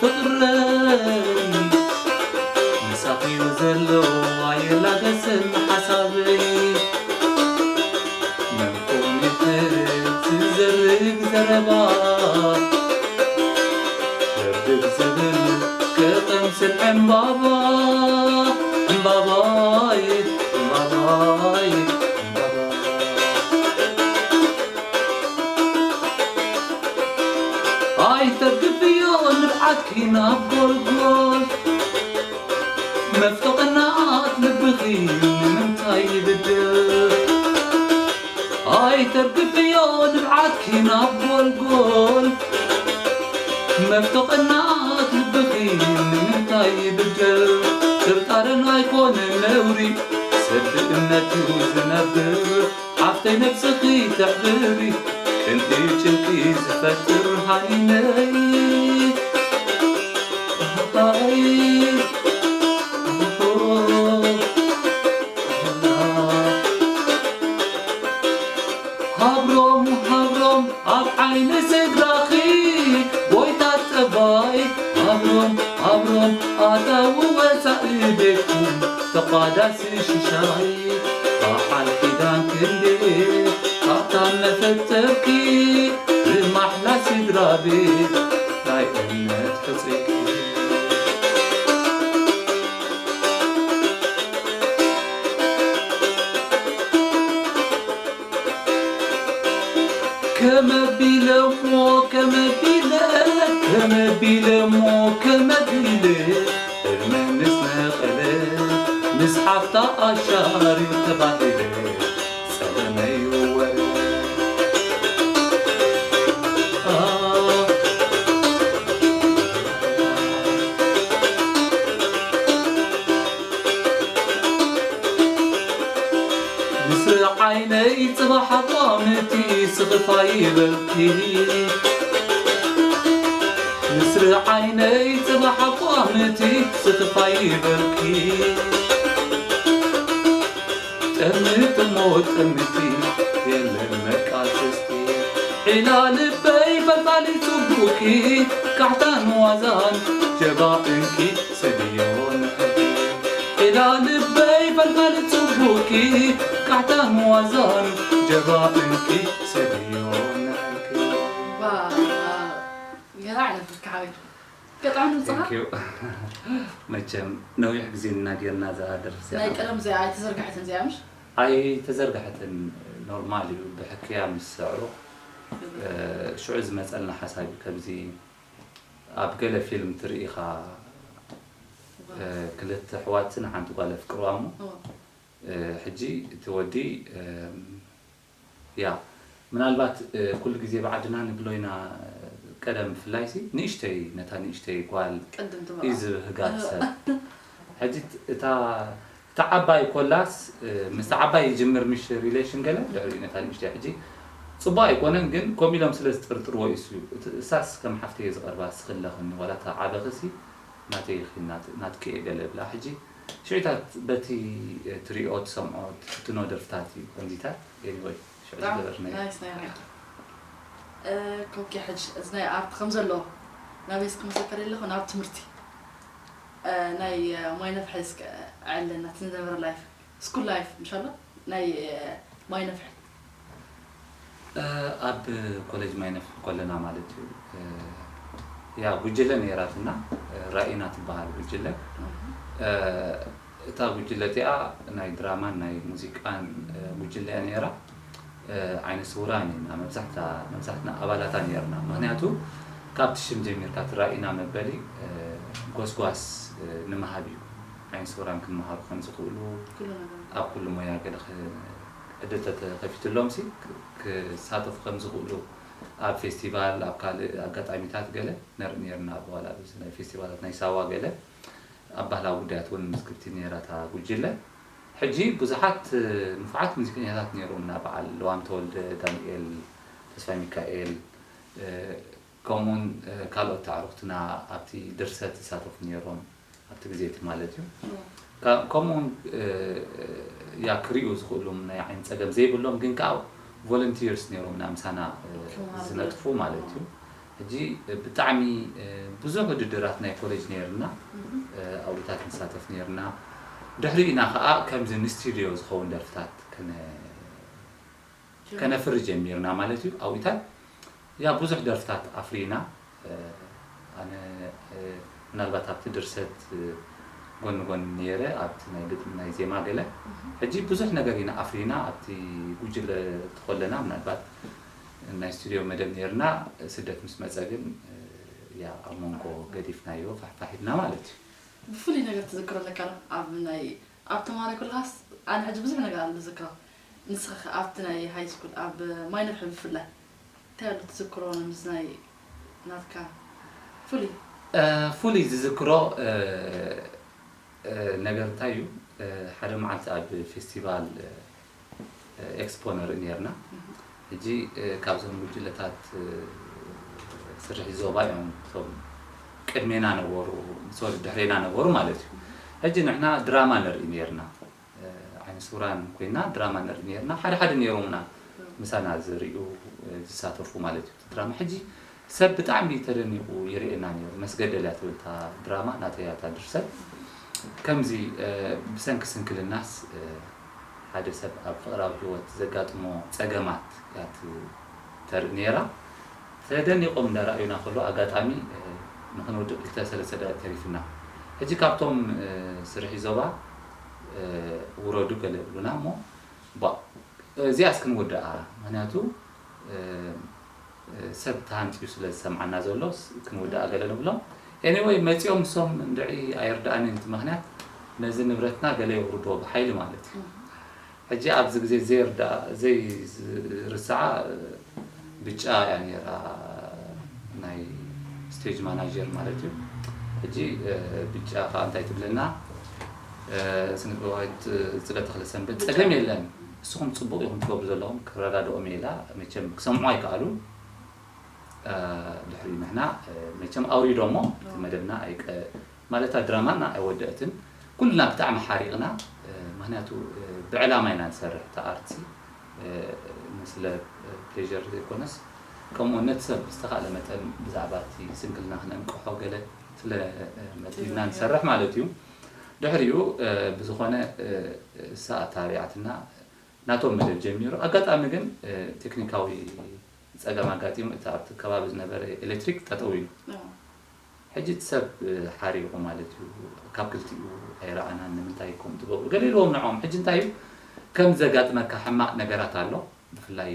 ፍቕረይ፣ ምሳኺ እዩ ዘሎ ኣይላገስን ሓሳበይ። መን ኮን ኢኺ ዝዘርግ ዘረባ፣ ህርድግ ዝብል ክቕምስል ዕምባባ፣ ዕምባባይ፣ ዕምባባይ፣ ዕምባባ። ኣይተርግፍዮ ንብዓትኪ ናብ ጎልጎል፣ መፍቶ ቅንኣት ልብኺ ንምንታይ ይብድል? ኣይተርግፍዮ ንብዓትኪ ናብ ጎልጎል፣ መፍቶ ቅንኣት ልብኺ ንምንታይ ይብድል? ጥርጣረን ኣይኮነን ነውሪ፣ ሰብ ብእምነት እዩ ዝነብር። ሓፍተይ ነብስኺ ተሕብሪ፣ ቅንኢ ጭንቂ ዝፈጥር ሃኒነይ። ኣይ፣ ሃብሮም፣ ሃብሮም ኣብ ዓይኒ ስድራኺ፣ ጎይታ ጠባይ። ሃብሮም፣ ሃብሮም ኣታዊ ወፃኢ ቤትኩም፣ ተቋዳሲ ሽሻይ። ብዓል ኪዳን ክንዲ፣ ኣብታ መፈጠርኪ፣ ብማሕላ ስድራ ቤት፣ ናይ እምነት ሕፅኪ። ከመቢለሞ ከመቢለ፣ ከመቢለሞ ከመቢለ፣ ዕድመ ምስ ነቐለ፣ ምስ ሓፍታ ኣሻርዩ ተባሂለ፣ ጸለመዩ ወረ። ንስሪ ዓይነይ ጽባሕ ኣቋምቲ ስኽፋ ይበልኪ። ንስሪ ዓይነይ ጽባሕ ኣቋምቲ ስኽፋ ይበልኪ። ጠምጥሞ ጠምቲ የለን መቃሰስቲ። ዒላ ልበይ ፈልፋሊ ጽቡቂ፣ ቃሕታን ዋዛን ጀባቕንኪ ሰድዮ ንዕልኪ። ዒላ ልበይ ፈልፋሊ ጽቡቂ፣ ቃሕታን ዋዛን ጀባቕንኪ ሰድዮ ንዕልኪ። ዋው፣ ገራዕ ነበርካ ሓወይ። ገጣሚ ድምፅኻ? Thank you። መቸም ነዊሕ ግዜ እናጌርና እዛ ደርፊ እዚኣ። ናይ ቀደም እዚኣ ኣይተዘርግሐትን እዚኣ ምሽ? ኣይተዘርግሐትን፣ ኖርማል እዩ፣ ብሕክያ ምስ ሰዕሩ፣ እ፣ ሽዑ ዝመፀልና ሓሳብ እዩ። ከምዚ ኣብ ገለ ፊልም ትርኢ ኢኻ፣ እ፣ ክልተ ኣሕዋትን ሓንቲ ጓል ኣፍቅርዋ እሞ፣ ኦ። እ፣ ሕጂ እቲ ወዲ፣ እ፣ ያ፣ ምናልባት፣ እ፣ ኩሉ ግዜ ብዓድና ንብሎ ኢና፣ ቀደም ብፍላይሲ ንእሽተይ፣ ነታ ንእሽተይ ጓል ቅድም ትበቓ። እዩ ዝብህጋ እቲ ሰብ። ሕጂ እት-፣ እታ፣ እታ ዓባይ ኮላስ፣ እ፣ ምስታ ዓባይ ይጅምር ምሽ ሪሌሽን ገለ፣ ድሕሪኡ ነታ ንእሽተይ። ሕጂ ጽቡቕ ኣይኮነን፣ ግን ከምኡ ኢሎም ስለ ዝጥርጥርዎ እዩ እሱ። እቲ፣ እሳስ ከም ሓፍተይ እየ ዝቐርባ፣ እስኺ ኣለኽኒ፣ ዋላ እታ ዓበኺሲ ናተይ ኢኺ፣ ናት-፣ ናትኪ እየ ገለ ብላ። ሕጂ ሽዑታት በቲ፣ እ፣ ትሪኦ፣ ትሰምዖ፣ ትፍትኖ ደርፍታት እዩ ከምዚታት። ኤኒወይ፣ ሽዑ ብጣዕሚ ዝገበርናዮ። ናይስ ናይ ብሓቂ። ኮኪ ሕጂ እዚ ናይ ኣርት ከም ዘሎ ናበይ እስኪ መሰከር ኣለኹ ናብ ትምህርቲ ናይ ማይ ነፍሐ እስከ ኣዕለና ትነበረ ላይፍ ስኩል ላይፍ ምሻሎ ናይ ማይ ነፍሐ ኣብ ኮሌጅ ማይነፍ ከለና ማለት እዩ። ያ ጉጅለ ነይራትና፣ ራኢና ትበሃል ጉጅለ። እታ ጉጅለ እቲኣ ናይ ድራማን ናይ ሙዚቃን ጉጅለ እያ ነይራ። ዓይነ ስውራን ኢና መብዛሕታ መብዛሕትና ኣባላታ ነይርና። ምክንያቱ ካብቲ ሽም ጀሚርካ እቲ ራኢና መበሊ ጎስጓስ ንምሃብ እዩ። ዓይነ ስውራን ክመሃሩ ከም ዝኽእሉ ኣብ ኩሉ ሞያ ገለ ዕድል ተተኸፊትሎም ሲ ክሳተፉ ከም ዝኽእሉ ኣብ ፌስቲቫል ኣብ ካልእ ኣጋጣሚታት ገለ ነርኢ ነርና። ዋላ ኣብዚ ናይ ፌስቲቫላት ናይ ሳዋ ገለ ኣብ ባህላዊ ጉዳያት እውን ምዝግብቲ ነይራ እታ ጉጅለ። ሕጂ ብዙሓት ንፉዓት ሙዚቀኛታት ነይሮምና፣ በዓል ለዋም ተወልደ፣ ዳንኤል ተስፋ ሚካኤል፣ ከምኡውን ካልኦት ኣዕሩኽትና ኣብቲ ድርሰት ዝሳተፉ ነይሮም ኣብቲ ግዜ እቲ ማለት እዩ። ከምኡውን ያ ክሪኡ ዝኽእሉ ናይ ዓይኒ ፀገም ዘይብሎም ግን ከዓ ቮለንቲርስ ነይሮምና ምሳና ዝነጥፉ ማለት እዩ። ሕጂ ብጣዕሚ ብዙሕ ውድድራት ናይ ኮሌጅ ነይርና፣ ኣብኡታት ንሳተፍ ነይርና። ድሕሪኡ ኢና ከዓ ከምዚ ንስቱዲዮ ዝኸውን ደርፍታት ከነ ከነፍሪ ጀሚርና ማለት እዩ። ኣብኡታት ያ ብዙሕ ደርፍታት ኣፍሪና። ኣነ ምናልባት ኣብቲ ድርሰት ጎኒ ጎኒ ነይረ ኣብቲ ናይ ግጥሚ ናይ ዜማ ገለ። ሕጂ ብዙሕ ነገር ኢና ኣፍሪና ኣብቲ ጉጅለ ተኾለና ምናልባት ናይ ስቱዲዮ መደብ ነይርና። ስደት ምስ መፀ ግን ያ ኣብ መንጎ ገዲፍናዮ ፋሕፋሕ ኢልና ማለት እዩ። ብፍሉይ ነገር ትዝክሮ ኣለካ ዶ ኣብ ናይ ኣብ ተማሃራይ ኩልካስ ኣነ ሕጂ ብዙሕ ነገር ኣሎ ዝዝክሮ። ንስኻ ከ ኣብቲ ናይ ሃይ ስኩል ኣብ ማይነፍሒ ብፍላይ እንታይ ኣሎ ትዝክሮ? ምስ ናይ ናትካ ፍሉይ ፍሉይ ዝዝክሮ ነገር እንታይ እዩ? ሓደ መዓልቲ ኣብ ፌስቲቫል ኤክስፖ ንርኢ ነርና። ሕጂ ካብዞም ጉጅለታት ስርሒ ዞባ እዮም እቶም ቅድሜና ነበሩ፣ ሶሪ ድሕሬና ነበሩ ማለት እዩ። ሕጂ ንሕና ድራማ ንርኢ ነርና። ዓይነ ስውራን ኮይና ድራማ ንርኢ ነርና። ሓደ ሓደ ነይሮምና ምሳና ዝርእዩ ዝሳተፉ ማለት እዩ። ድራማ ሕጂ ሰብ ብጣዕሚ ተደኒቑ ይርእየና ነይሩ። መስገደል እያ ትብል እታ ድራማ ናተይ እያ እታ ድርሰት። ከምዚ ብሰንኪ ስንክልናስ ሓደ ሰብ ኣብ ፍቕራዊ ህይወት ዘጋጥሞ ጸገማት እያ ተርኢ ነይራ። ተደኒቖም እንዳረኣዩና ከሎ ኣጋጣሚ ንኽንውድእ ክልተ ሰለስተ ደቂቕ ተሪፍና። ሕጂ ካብቶም ስርሒ ዞባ ውረዱ ገለ ይብሉና እሞ ባ እዚኣስ ክንውድኣ ምክንያቱ ሰብ ተሃንጥዩ ስለ ዝሰምዓና ዘሎ ክንውድኣ ገለ ንብሎም። ኤኒወይ መፂኦም ንሶም እንድዒ ኣይርድኣንን እቲ ምክንያት ነዚ ንብረትና ገለ የውርድዎ ብሓይሊ ማለት እዩ። ሕጂ ኣብዚ ግዜ ዘይርዳእ ዘይዝርሳዓ ብጫ እያ ነይራ ናይ ስቴጅ ማናጀር ማለት እዩ። ሕጂ ብጫ ከዓ እንታይ ትብለና ስንግባዊት ፅለ ተክለ ሰንበት ፀገም የለን ንስኹም ፅቡቅ ኢኹም ትገብሩ ዘለኹም ክረዳድኦም እየ ኢላ መቸም ክሰምዑ ኣይከኣሉን። ድሕሪ ንሕና መቸም ኣውሪዶ እሞ እቲ መደብና ኣይቀ ማለታ ድራማና ኣይወደእትን። ኩልና ብጣዕሚ ሓሪቕና ምክንያቱ ብዕላማ ኢና ንሰርሕ እቲ ኣርት ስለ ፕሌር ዘይኮነስ ከምኡ ነቲ ሰብ ብዝተኻእለ መጠን ብዛዕባ እቲ ስንክልና ክነንቅሖ ገለ ስለ መጢልና ንሰርሕ ማለት እዩ። ድሕሪኡ ብዝኾነ እሳ ኣተባቢዓትና ናቶም መደብ ጀሚሩ ኣጋጣሚ ግን ቴክኒካዊ ፀገም ኣጋጢሙ እቲ ኣብቲ ከባቢ ዝነበረ ኤሌክትሪክ ጠጠው ኢሉ ሕጂ እቲ ሰብ ሓሪቑ ማለት እዩ ካብ ክልቲኡ ኣይረኣናን ንምንታይ ከምኡ ትገብሩ ገለ ኢልዎም ንዕኦም ሕጂ እንታይ እዩ ከም ዘጋጥመካ ሕማቕ ነገራት ኣሎ ብፍላይ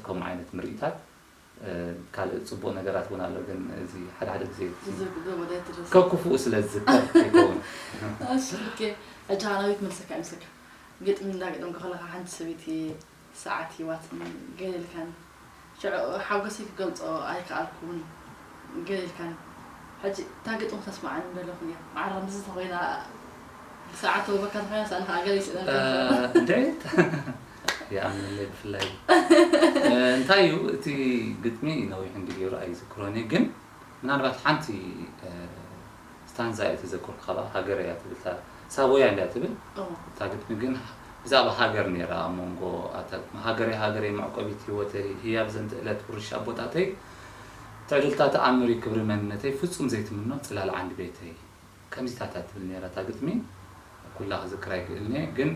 ከምኡ ዓይነት ምርኢታት ካልእ ፅቡቕ ነገራት እውን ኣሎ ግን እዚ ሓደ ሓደ ግዜ ከክፉኡ ስለ ዝዝከር ይኸውን ሕጂ ሃናዊት መልሰካ ይምሰካ ግጥሚ እንዳገጠምካ ከለካ ሓንቲ ሰበይቲ ሰዓት ሂዋትኒ ገለ ኢልካኒ ሽዑ ሓጎሰይ ክገልጾ ኣይከኣልኩን ገለ ኢልካኒ ሕጂ እታ ግጥሚ ክተስምዓኒ ምደለኹ እያ ማዕረ ከምዚ ተኾይና ብሰዓት ተውበካ ተኾይና ሳእኒ ከዓ ገለ ይስእነልካ እንድዒ ይኣምነለይ ብፍላይ እንታይ እዩ እቲ ግጥሚ ነዊሕ እንዲ ገይሩ ኣይዝክሮን እዩ ግን ምናልባት ሓንቲ ስታንዛ እየ ተዘክርኩ ካብኣ ሃገረ እያ ትብል ሳቦያ እንድያ ትብል እታ ግጥሚ ግን ብዛዕባ ሃገር ነይራ ኣብ መንጎ ኣታ ሃገረይ ሃገረይ መዕቆቢት ህይወተይ ህያብ ዘንተ እለት ውርሻ ኣቦታተይ ትዕድልታ ተኣምር እዩ ክብሪ መንነተይ ፍጹም ዘይትምኖ ጽላል ዓንዲ ቤተይ ከምዚታታ ትብል ነይራ እታ ግጥሚ ኩላ ክዝክር ኣይክእልን እየ ግን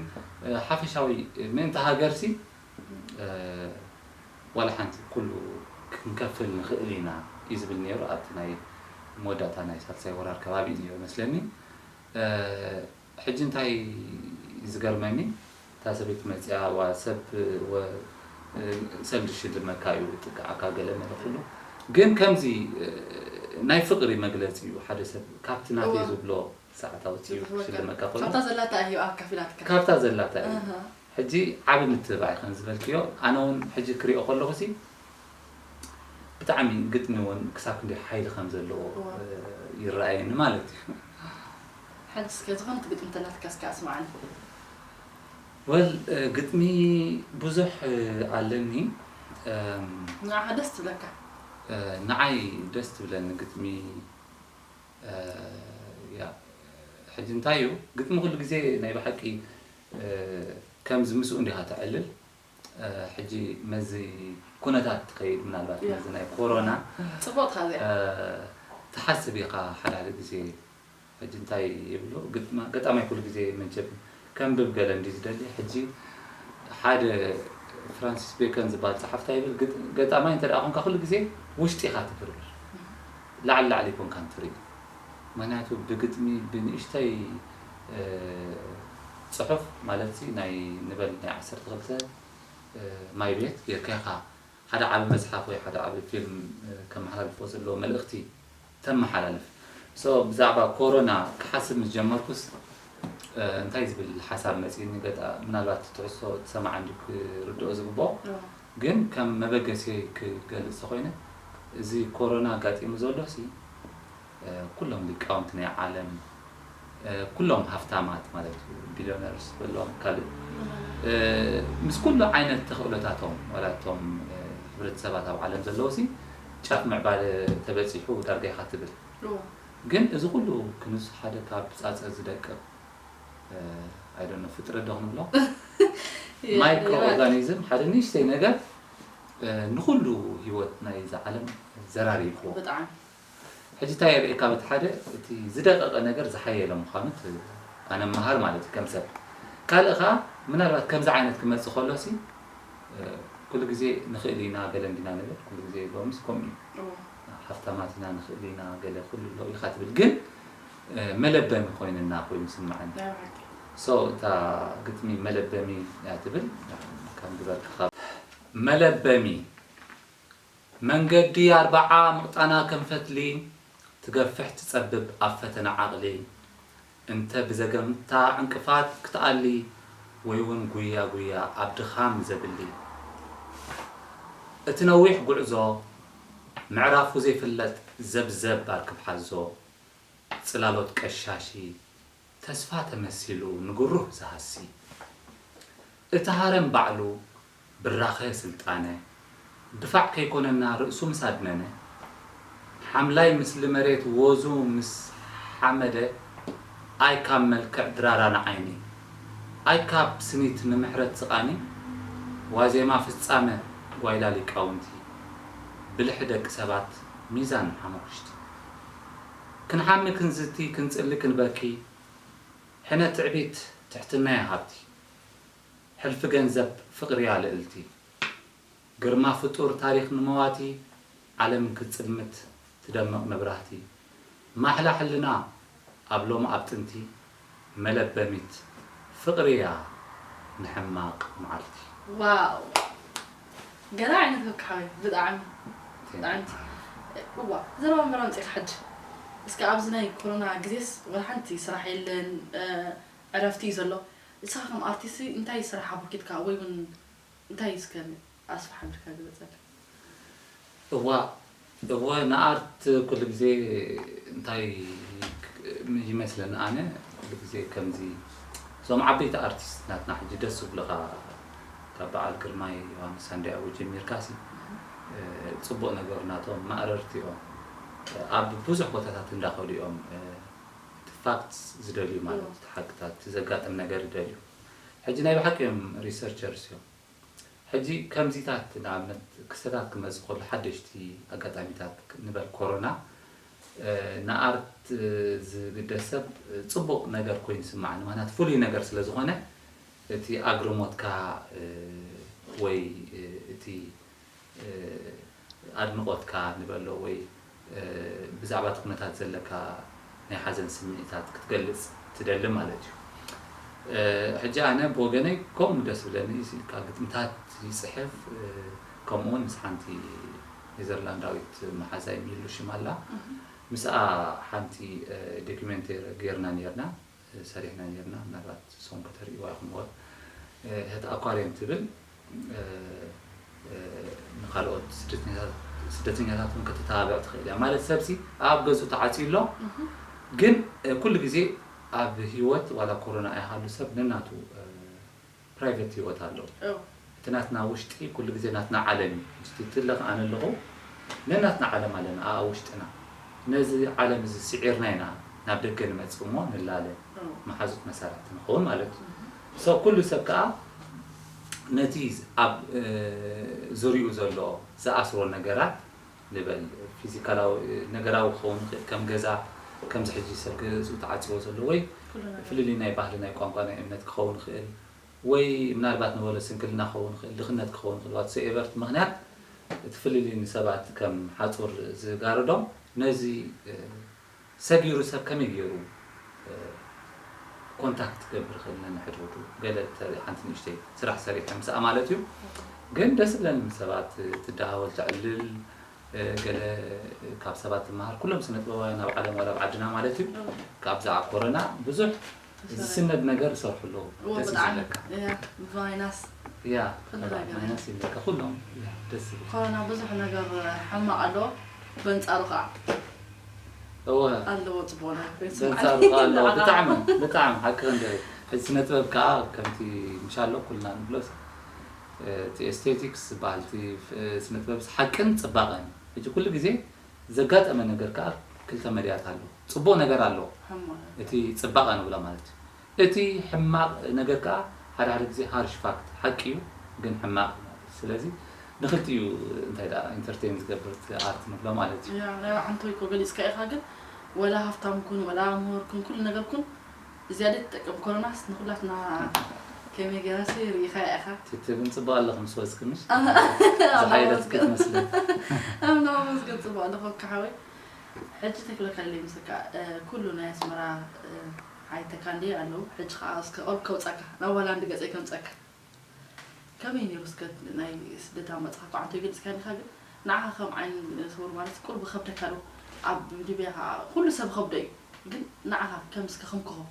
ሓፈሻዊ ምእንቲ ሃገርሲ ዋላ ሓንቲ ኩሉ ክንከፍል ንኽእል ኢና እዩ ዝብል ነይሩ ኣብቲ ናይ መወዳእታ ናይ ሳልሳይ ወራር ከባቢ እዩ ነይሩ መስለኒ ሕጂ እንታይ ዝገርመኒ እታ ሰበይቲ መፅያ ዋ ሰብ ሰልዲ ሽልመካ እዩ ጥቅዓካ ገለ መለ ኩሉ ግን ከምዚ ናይ ፍቅሪ መግለፂ እዩ ሓደ ሰብ ካብቲ ናተይ ዝብሎ ሰዓት ኣውፅኡ ክሽልመካ ኮይኑ ካብታ ዘላታ እዩ ኣካፊላትካ ካብታ ዘላታ እዩ ሕጂ ዓቢ ምትብባዕ ከም ዝበልክዮ ኣነ እውን ሕጂ ክሪኦ ከለኹ ሲ ብጣዕሚ ግጥሚ እውን ክሳብ ክንደይ ሓይሊ ከም ዘለዎ ይረኣየኒ ማለት እዩ ሓንቲ እስከ ዝኾነት ግጥሚ ተላትካ እስከ ኣስማዓኒ ወል ግጥሚ ብዙሕ ኣለኒ ንዓኻ ደስ ትብለካ ንዓይ ደስ ትብለኒ ግጥሚ ሕጂ እንታይ እዩ ግጥሚ ኩሉ ግዜ ናይ ብሓቂ ከምዚ ምስኡ እንዲኻ ተዕልል ሕጂ መዚ ኩነታት ትኸይድ ምናልባት መዚ ናይ ኮሮና ፅቡቅ ትኻ እዚኣ ትሓስብ ኢኻ ሓደ ሓደ ግዜ ሕጂ እንታይ ይብሉ ገጣማይ ኩሉ ግዜ መንቸብ ከንብብ ገለ እንዲ ዝደሊ ሕጂ ሓደ ፍራንሲስ ቤከን ዝበሃል ጸሓፍታ ይብል ገጣማይ እንተ ደኣ ኮንካ ኩሉ ግዜ ውሽጢ ኢኻ ትብርብር ላዕሊ ላዕሊ ይኮንካ እንትርኢ ምክንያቱ ብግጥሚ ብንእሽተይ ጽሑፍ ማለት ናይ ንበል ናይ ዓሰርተ ክልተ ማይ ቤት ጌርካ ኢኻ ሓደ ዓቢ መጽሓፍ ወይ ሓደ ዓቢ ፊልም ከመሓላልፎ ዘለዎ መልእኽቲ ተመሓላልፍ። So ብዛዕባ ኮሮና ክሓስብ ምስ ጀመርኩስ እንታይ ዝብል ሓሳብ መጺእኒ ገጣ ምናልባት ትሕዝቶ ዝሰማዓ እንዲ ክርድኦ ዝግብኦ ግን ከም መበገሲ ክገልጽ ተኾይነ እዚ ኮሮና ኣጋጢሙ ዘሎ ሲ ኩሎም ሊቃውንቲ ናይ ዓለም ኩሎም ሃፍታማት ማለት እዩ billionaires በሎም ካልእ ምስ ኩሉ ዓይነት ተኽእሎታቶም ዋላ እቶም ሕብረተሰባት ኣብ ዓለም ዘለዉ ሲ ጫፍ ምዕባለ ተበፂሑ ዳርጋ ኢኻ ትብል ግን እዚ ኩሉ ክንሱ ሓደ ካብ ፃፀ ዝደቅቕ I don't know ፍጥረት ዶ ክንብሎ micro organism ሓደ ንእሽተይ ነገር ንኩሉ ህይወት ናይዛ ዓለም ዘራሪብዎ ብጣዕሚ ሕጂ እንታይ የርእየካ በቲ ሓደ እቲ ዝደቀቀ ነገር ዝሓየለ ምዃኑ ኣነመሃር ማለት እዩ ከም ሰብ ካልእ ከዓ ምናልባት ከምዚ ዓይነት ክመፅእ ከሎ ሲ ኩሉ ግዜ ንኽእል ኢና ገለ እንዲና ንብል ኩሉ ግዜ ሎምስ ከምኡ እዩ ሃፍታማት ኢና ንኽእል ኢና ገለ ኩሉ ኣሎ ኢኻ ትብል ግን መለበሚ ኮይንና ኮይኑ ስምዓኒ so እታ ግጥሚ መለበሚ እያ ትብል ከም ግበርካ መለበሚ መንገዲ ኣርብዓ ምቕጣና ከም ፈትሊ ትገፍሕ ትጸብብ ኣብ ፈተና ዓቕሊ እንተ ብዘገምታ ዕንቅፋት ክትኣሊ ወይ እውን ጉያ ጉያ ኣብ ድኻም ዘብሊ እቲ ነዊሕ ጉዕዞ ምዕራፉ ዘይፍለጥ ዘብዘብ ኣርክብ ሓዞ ጽላሎት ቀሻሺ ተስፋ ተመሲሉ ንግሩህ ዝሃሲ እቲ ሃረም ባዕሉ ብራኸ ስልጣነ ድፋዕ ከይኮነና ርእሱ ምስ ኣድነነ ሓምላይ ምስሊ መሬት ወዙ ምስ ሓመደ ኣይ ካብ መልክዕ ድራራ ንዓይኒ ኣይ ካብ ስኒት ንምሕረት ዝቓኒ ዋዜማ ፍጻመ ጓይላ ሊቃውንቲ ብልሒ ደቂ ሰባት ሚዛን ሓሙኽሽቲ ክንሓሚ ክንዝቲ ክንጽሊ ክንበኪ ሕነ ትዕቢት ትሕትና'ያ ሃብቲ ሕልፊ ገንዘብ ፍቕሪ'ያ ልእልቲ ግርማ ፍጡር ታሪኽ ንመዋቲ ዓለም ክትጽልምት ትደምቕ መብራህቲ ማሕላ ሕልና ኣብ ሎሚ ኣብ ጥንቲ መለበሚት ፍቕሪ'ያ ንሕማቕ መዓልቲ። ዋው ገለ ዓይነት በቃ ሓወይ ብጣዕሚ ብጣዕሚ እዋ ዘረባ ምራም ፂኻ ሕጂ እስከ ኣብዚ ናይ ኮሮና ግዜስ ወላ ሓንቲ ስራሕ የለን ዕረፍቲ እዩ ዘሎ ንስኻ ከም ኣርቲስት እንታይ ስራሕ ኣበርኪትካ ወይ እውን እንታይ እስከ ኣስፍሕ ኣቢልካ ግለፀልና እዋ እወ ንኣርት ኩሉ ግዜ እንታይ ይመስለኒ ኣነ ኩሉ ግዜ ከምዚ እዞም ዓበይቲ ኣርቲስት ናትና ሕጂ ደስ ዝብሉኻ ካብ በዓል ግርማይ ዮሃንስ ሳንዲያጎ ጀሚርካ ሲ ፅቡቕ ነገር ናቶም ማእረርቲ እዮም ኣብ ብዙሕ ቦታታት እንዳኸዱ እዮም እቲ ፋክት ዝደልዩ ማለት እቲ ሓቅታት እቲ ዘጋጥም ነገር ይደልዩ ሕጂ ናይ ብሓቂ እዮም ሪሰርቸርስ እዮም። ሕጂ ከምዚታት ንኣብነት ክስተታት ክመጽእ ከሎ ሓደሽቲ ኣጋጣሚታት ንበል ኮሮና ንኣርት ዝግደስ ሰብ ጽቡቕ ነገር ኮይኑ ይስምዓኒ። ምኽንያቱ ፍሉይ ነገር ስለ ዝኾነ እቲ ኣግርሞትካ ወይ እቲ ኣድንቖትካ ንበሎ ወይ ብዛዕባ እቲ ኩነታት ዘለካ ናይ ሓዘን ስምዒታት ክትገልጽ ትደሊ ማለት እዩ። ሕጂ ኣነ ብወገነይ ከምኡ ደስ ብለኒ ኢልካ ግጥምታት ይጽሕፍ። ከምኡ እውን ምስ ሓንቲ ኔዘርላንዳዊት መሓዛይ ሚሉ ሽማ ኣላ። ምስኣ ሓንቲ ዶኪመንተሪ ጌርና ኔርና። ሰሪሕና ኔርና። ምናልባት ንስኹም ከተርእይዋ ኢኹም። ወ- እቲ ኣኳርየም ትብል ንካልኦት ስደተኛታት እውን ከተተባብዕ ትኽእል እያ። ማለት ሰብሲ ኣብ ገዝኡ ተዓፅዩ ኣሎ፣ ግን ኩሉ ግዜ ኣብ ህይወት ዋላ ኮሮና ኣይሃሉ ሰብ ነናቱ ፕራይቬት ህይወት ኣለዎ። እቲ ናትና ውሽጢ ኩሉ ግዜ ናትና ዓለም እዩ። ምስቲ ትለኽ ኣነ ኣለኹ ነናትና ዓለም ኣለና ኣብ ውሽጥና። ነዚ ዓለም እዚ ስዒርና ኢና ናብ ደገ ንመጽእ እሞ ንላለ መሓዙት መሳርሕቲ ንኸውን ማለት እዩ። So ኩሉ ሰብ ከኣ ነቲ ኣብ ዙሪኡ ዘሎ ዝኣስሮ ነገራት ንበል ፊዚካላዊ ነገራዊ ክኸውን ይኽእል ከም ገዛ ከምዚ ሕጂ ሰብ ገዝኡ ተዓጽዎ ዘሎ ወይ ፍልልይ ናይ ባህሊ ናይ ቋንቋ ናይ እምነት ክኸውን ይኽእል ወይ ምናልባት ንበሎ ስንክልና ክኸውን ይኽእል ድኽነት ክኸውን ይኽእል whatsoever ምኽንያት እቲ ፍልልይ ንሰባት ከም ሓጹር ዝጋርዶም ነዚ ሰጊሩ ሰብ ከመይ ገይሩ ኮንታክት ክገብር ይኽእል ነንሕድሕዱ ገለ ሓንቲ ንእሽተይ ስራሕ ሰሪሐ ምስኣ ማለት እዩ። ግን ደስ ዝብለኒ ምስ ሰባት ትደሃወል ተዕልል ገለ ካብ ሰባት ትመሃር ኩሎም ስነ ጥበባውያን ኣብ ዓለም ዋላ ኣብ ዓድና ማለት እዩ። ካብዛ ኮሮና ብዙሕ ዝስነድ ነገር ይሰርሑ ኣለዉ። ደስ ዝብለካ ቫይናስ ያ ማይናስ ይብለካ ኩሎም ደስ ዝብል ኮሮና ብዙሕ ነገር ሕማቕ ኣለዎ። በንፃሩ ከዓ እወ ኣለዎ ፅቡቕ ነገር በንፃሩ ከዓ ኣለዎ። ብጣዕሚ ብጣዕሚ ሓቂ ክንገር ሕዚ ስነ ጥበብ ከዓ ከምቲ ምሻሎ ኩልና ንብሎስ እቲ ኤስቴቲክስ ዝበሃል እቲ ስነ ጥበብ ሓቅን ፅባቐን ሕጂ ኩሉ ግዜ ዘጋጠመ ነገር ከዓ ክልተ መድያት ኣሎ። ፅቡቕ ነገር ኣሎ፣ እቲ ፅባቐ ንብሎ ማለት እዩ። እቲ ሕማቕ ነገር ከዓ ሓደ ሓደ ግዜ ሃርሽ ፋክት ሓቂ እዩ፣ ግን ሕማቕ እዩ ማለት እዩ። ስለዚ ንክልቲኡ እንታይ ደኣ ኢንተርቴን ዝገብር እቲ ኣርት ንብሎ ማለት እዩ። ያ ናይ ባዕንቶ እኮ ገሊፅካ ኢኻ፣ ግን ወላ ሃፍታም ኩን ወላ ምሁር ኩን ኩሉ ነገር ኩን እዚኣ ዶ ትጠቅም ኮሮናስ ንኩላትና ከመይ ገይራሲ ርኢኻያ ኢኻ። ትትብን ጽቡቅ ኣለኺ ምስ ወጽኪ ምሽ ዝሓየለት ክትመስሊ። ኣምና መስገን ጽቡቅ ኣለኹ ኣካ ሓወይ። ሕጂ ተክለካ ኣለይ ምስካ ኩሉ ናይ ኣስመራ ኣይተካ እንዲ ኣለዉ። ሕጂ ከዓ እስከ ኦል ከውጻካ ናብ ሆላንድ ገጸይ ከምጸካ። ከመይ ነይሩ እስከ ናይ ስደት ኣመጻኻ እኳ ዓንቶ ይገልጽካ ዲኻ ግን ንዓኻ ከም ዓይን ስውር ማለት ቁሩብ ይኸብደካ ዶ? ኣብ ሊብያ ከዓ ኩሉ ሰብ ይኸብዶ እዩ ግን ንዓኻ ከም እስከ ከም ኮኾብ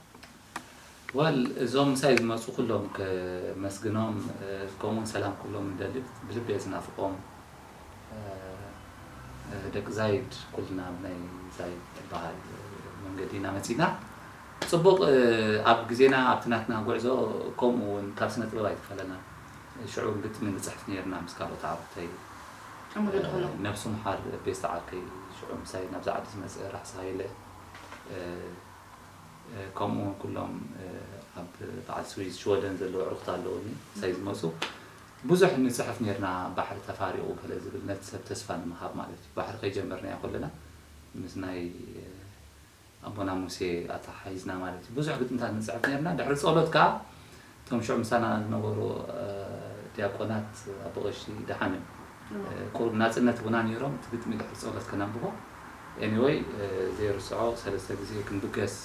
Well እዞም ምሳይ ዝመፁ ኩሎም ከመስግኖም ከምኡውን ሰላም ክብሎም ንደሊ ብልቢ እየ ዝናፍቆም ደቂ ዛይድ ኩልና ብናይ ዛይድ ትበሃል መንገዲ ኢና መፂና ፅቡቕ ኣብ ግዜና ኣብቲ ናትና ጉዕዞ ከምኡ እውን ካብ ስነ ጥበብ ኣይተፈለና ሽዑ ግጥሚ ንፅሕፍ ነርና ምስ ካልኦት ዓርኩተይ ነብሱ ምሓር ቤስታ ዓርከይ ሽዑ ምሳይ ናብዛ ዓዲ ዝመፀ ራሕሲ ሃይለ ከምኡ እውን ኩሎም ኣብ በዓል ስዊዝ ሽወደን ዘለዉ ኣዕሩኽቲ ኣለዉኒ ምሳይ ዝመፁ ብዙሕ ንፅሕፍ ነርና ባሕሪ ተፋሪቑ ገለ ዝብል ነቲ ሰብ ተስፋ ንምሃብ ማለት እዩ ባሕሪ ከይጀመርናዮ ከለና ምስ ናይ ኣቦና ሙሴ ኣተሓሒዝና ማለት እዩ ብዙሕ ግጥምታት ንፅሕፍ ነርና ድሕሪ ፀሎት ከዓ እቶም ሽዑ ምሳና ዝነበሩ ዲያቆናት ኣቦ ቀሺ ደሓን እዮም ቁሩብ ናፅነት ውና ነይሮም እቲ ግጥሚ ድሕሪ ፀሎት ከነንብቦ anyway ዘይርስዖ ሰለስተ ግዜ ክንብገስ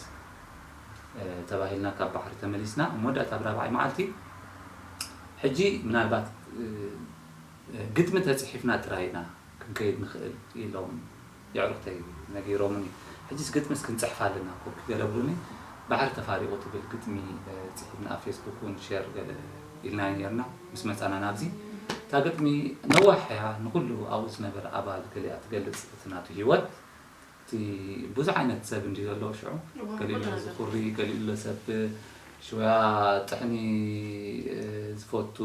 ተባሂልና ካብ ባሕሪ ተመሊስና ኣብ መወዳእታ ኣብ ራብዓይ መዓልቲ ሕጂ ምናልባት ግጥሚ ተፅሒፍና ጥራይ ኢና ክንከይድ ንኽእል ኢሎም የዕሩኽተይ ነጊሮምኒ። ሕጂስ ግጥምስ ክንፅሕፍ ኣለና እኮ ገለ ብሉኒ። ባሕሪ ተፋሪቑ ትብል ግጥሚ ፅሒፍና ኣብ ፌስቡክ እውን ሼር ገለ ኢልና ነርና ምስ መፃና ናብዚ። እታ ግጥሚ ነዋሕ እያ ንኹሉ ኣብኡ ዝነበረ ኣባል ገሊኣ ትገልፅ እቲ ናቱ ህይወት። እቲ ብዙሕ ዓይነት ሰብ እንዲ ዘለዎ ሽዑ ገሊኡ ንህዝቢ ኩሪ ገሊኡ ኣሎ ሰብ ሽውያ ጥሕኒ ዝፈቱ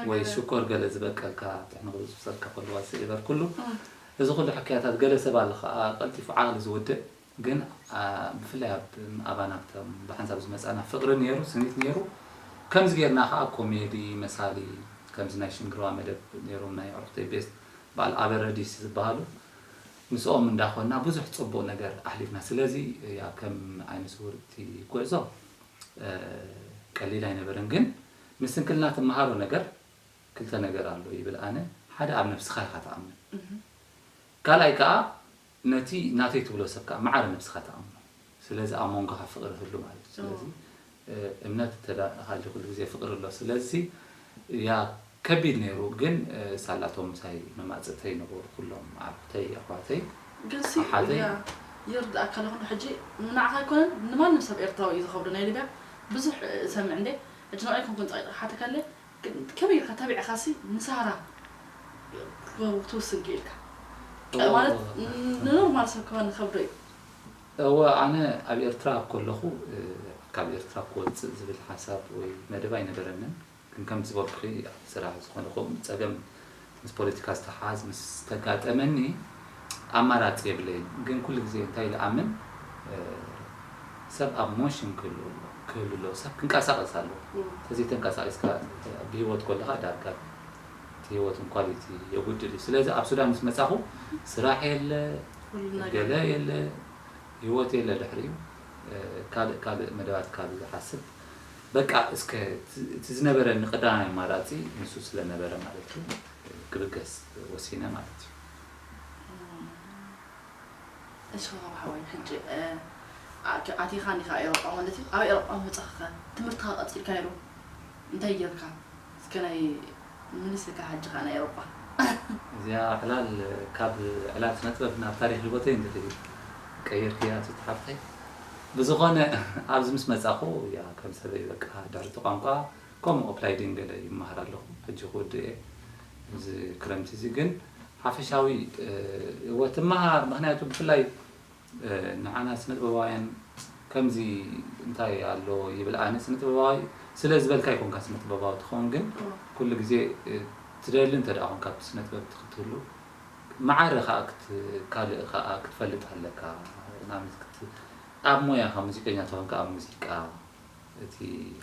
ወይ ሽኮር ገለ ዝበቀልካ ጥሕኒ ክብፅብፀልካ ከለዋ ዝስዒበር ኩሉ እዚ ኩሉ ሕክያታት ገለ ሰብ ኣሎ ከዓ ቀልጢፉ ዓቕሊ ዝወድእ ግን ብፍላይ ኣብ ኣባና ብሓንሳብ ዝመፃና ፍቕሪ ነይሩ ስኒት ነይሩ ከምዚ ጌርና ከዓ ኮሜዲ መሳሊ፣ ከምዚ ናይ ሽንግርዋ መደብ ነይሮም ናይ ኣዕሩኽተይ ቤስት በዓል ኣበረዲስ ዝበሃሉ፣ ምስኦም እንዳኾንና ብዙሕ ጽቡቕ ነገር ኣሕሊፍና። ስለዚ ያ ከም ዓይነ ስውር እቲ ጉዕዞ ቀሊል ኣይነበረን። ግን ምስንክልና ትመሃሮ ነገር ክልተ ነገር ኣሎ ይብል ኣነ። ሓደ ኣብ ነብስኻ ኢኻ ትኣምን። ካልኣይ ከዓ ነቲ ናተይ ትብሎ ሰብ ከዓ ማዕረ ነብስኻ ትኣምኖ። ስለዚ ኣብ መንጎኻ ፍቕሪ ህሉ ማለት እዩ። ስለዚ እምነት ተዳእኻሉ ኩሉ ግዜ ፍቕሪ ኣሎ። ስለዚ ያ ከቢድ ነይሩ። ግን ሳላቶም ምሳይ መማፅእተይ ነበሩ ኩሎም ኣዕሩኽተይ ኣሕዋተይ። ግን ሲ ኣሓተይ ያ ይርዳእካ ኣለኹ። ሕጂ ንዓኻ ኣይኮነን ንማንም ሰብ ኤርትራዊ እዩ ዝኸብዶ። ናይ ሊብያ ብዙሕ እሰምዕ እንዴ። ሕጂ ንዓይ ኮንኩን ጻይቕ ሓተካለ። ግን ከመይ ኢልካ ተቢዕካ ሲ ንሳራ ክትውስን ክኢልካ? ማለት ንኖርማል ሰብ ከሆን ከብዶ እዩ። እወ ኣነ ኣብ ኤርትራ ከለኹ ካብ ኤርትራ ክወፅእ ዝብል ሓሳብ ወይ መደብ ኣይነበረንን። ግን ከም ዝበልኩኺ ኣብ ስራሕ ዝኾነ ከምኡ ፀገም ምስ ፖለቲካ ዝተሓዝ ምስ ተጋጠመኒ ኣማራፂ የብለይን። ግን ኩሉ ግዜ እንታይ ዝኣምን ሰብ ኣብ ሞሽን ክህሉ ክህሉ ኣለዎ። ሰብ ክንቀሳቀስ ኣለዎ። ተዘይተንቀሳቂስካ ብሂወት ከለካ ዳርጋ እቲ ሂወትን ኳሊቲ የጉድል እዩ። ስለዚ ኣብ ሱዳን ምስ መጻኹ ስራሕ የለ፣ ገለ የለ፣ ሂወት የለ። ድሕሪኡ ካልእ ካልእ መደባት ካብ ዝሓስብ በቃ እስከ እቲ ዝነበረኒ ቀዳማይ ኣማራጺ ንሱ ስለነበረ ማለት እዩ ክብገስ ወሲነ ማለት እዩ። እሺ ካብ ሓወይ ሕጂ ኣቲኻ ኒኻ ኤሮጳ ማለት እዩ። ኣብ ኤሮጳ ምውጻእካ ትምህርትኻ ቀጺልካ ነይሩ እንታይ ጌርካ? እስከ ናይ ምልስካ ሓጅኻ ናይ ኤሮጳ። እዚኣ ዕላል ካብ ዕላል ስነ ጥበብ ናብ ታሪኽ ህይወተይ እንድሕሪ ቀይርክያ ትትሓብተይ። ብዝኾነ ኣብዚ ምስ መጻኹ ያ ከም ሰበይ በቃ ድሕሪ እቲ ቋንቋ ከምኡ ኣፕላይዲን ገለ ይመሃር ኣለኹ። ሕጂ ክውድእ እየ እዚ ክረምቲ እዚ። ግን ሓፈሻዊ እወ ትመሃር፣ ምክንያቱ ብፍላይ ንዓና ስነ ጥበባውያን ከምዚ እንታይ ኣሎ ይብል። ኣነ ስነ ጥበባዊ ስለ ዝበልካ ይኮንካ ስነ ጥበባዊ ትኸውን፣ ግን ኩሉ ግዜ ትደሊ እንተ ደኣ ኮንካ ብስነ ጥበብ ክትህሉ ማዕረ ከዓ ካልእ ከዓ ክትፈልጥ ኣለካ። ንኣብነት ኣብ ሞያኻ ሙዚቀኛ ተኾንካ ኣብ ሙዚቃ እቲ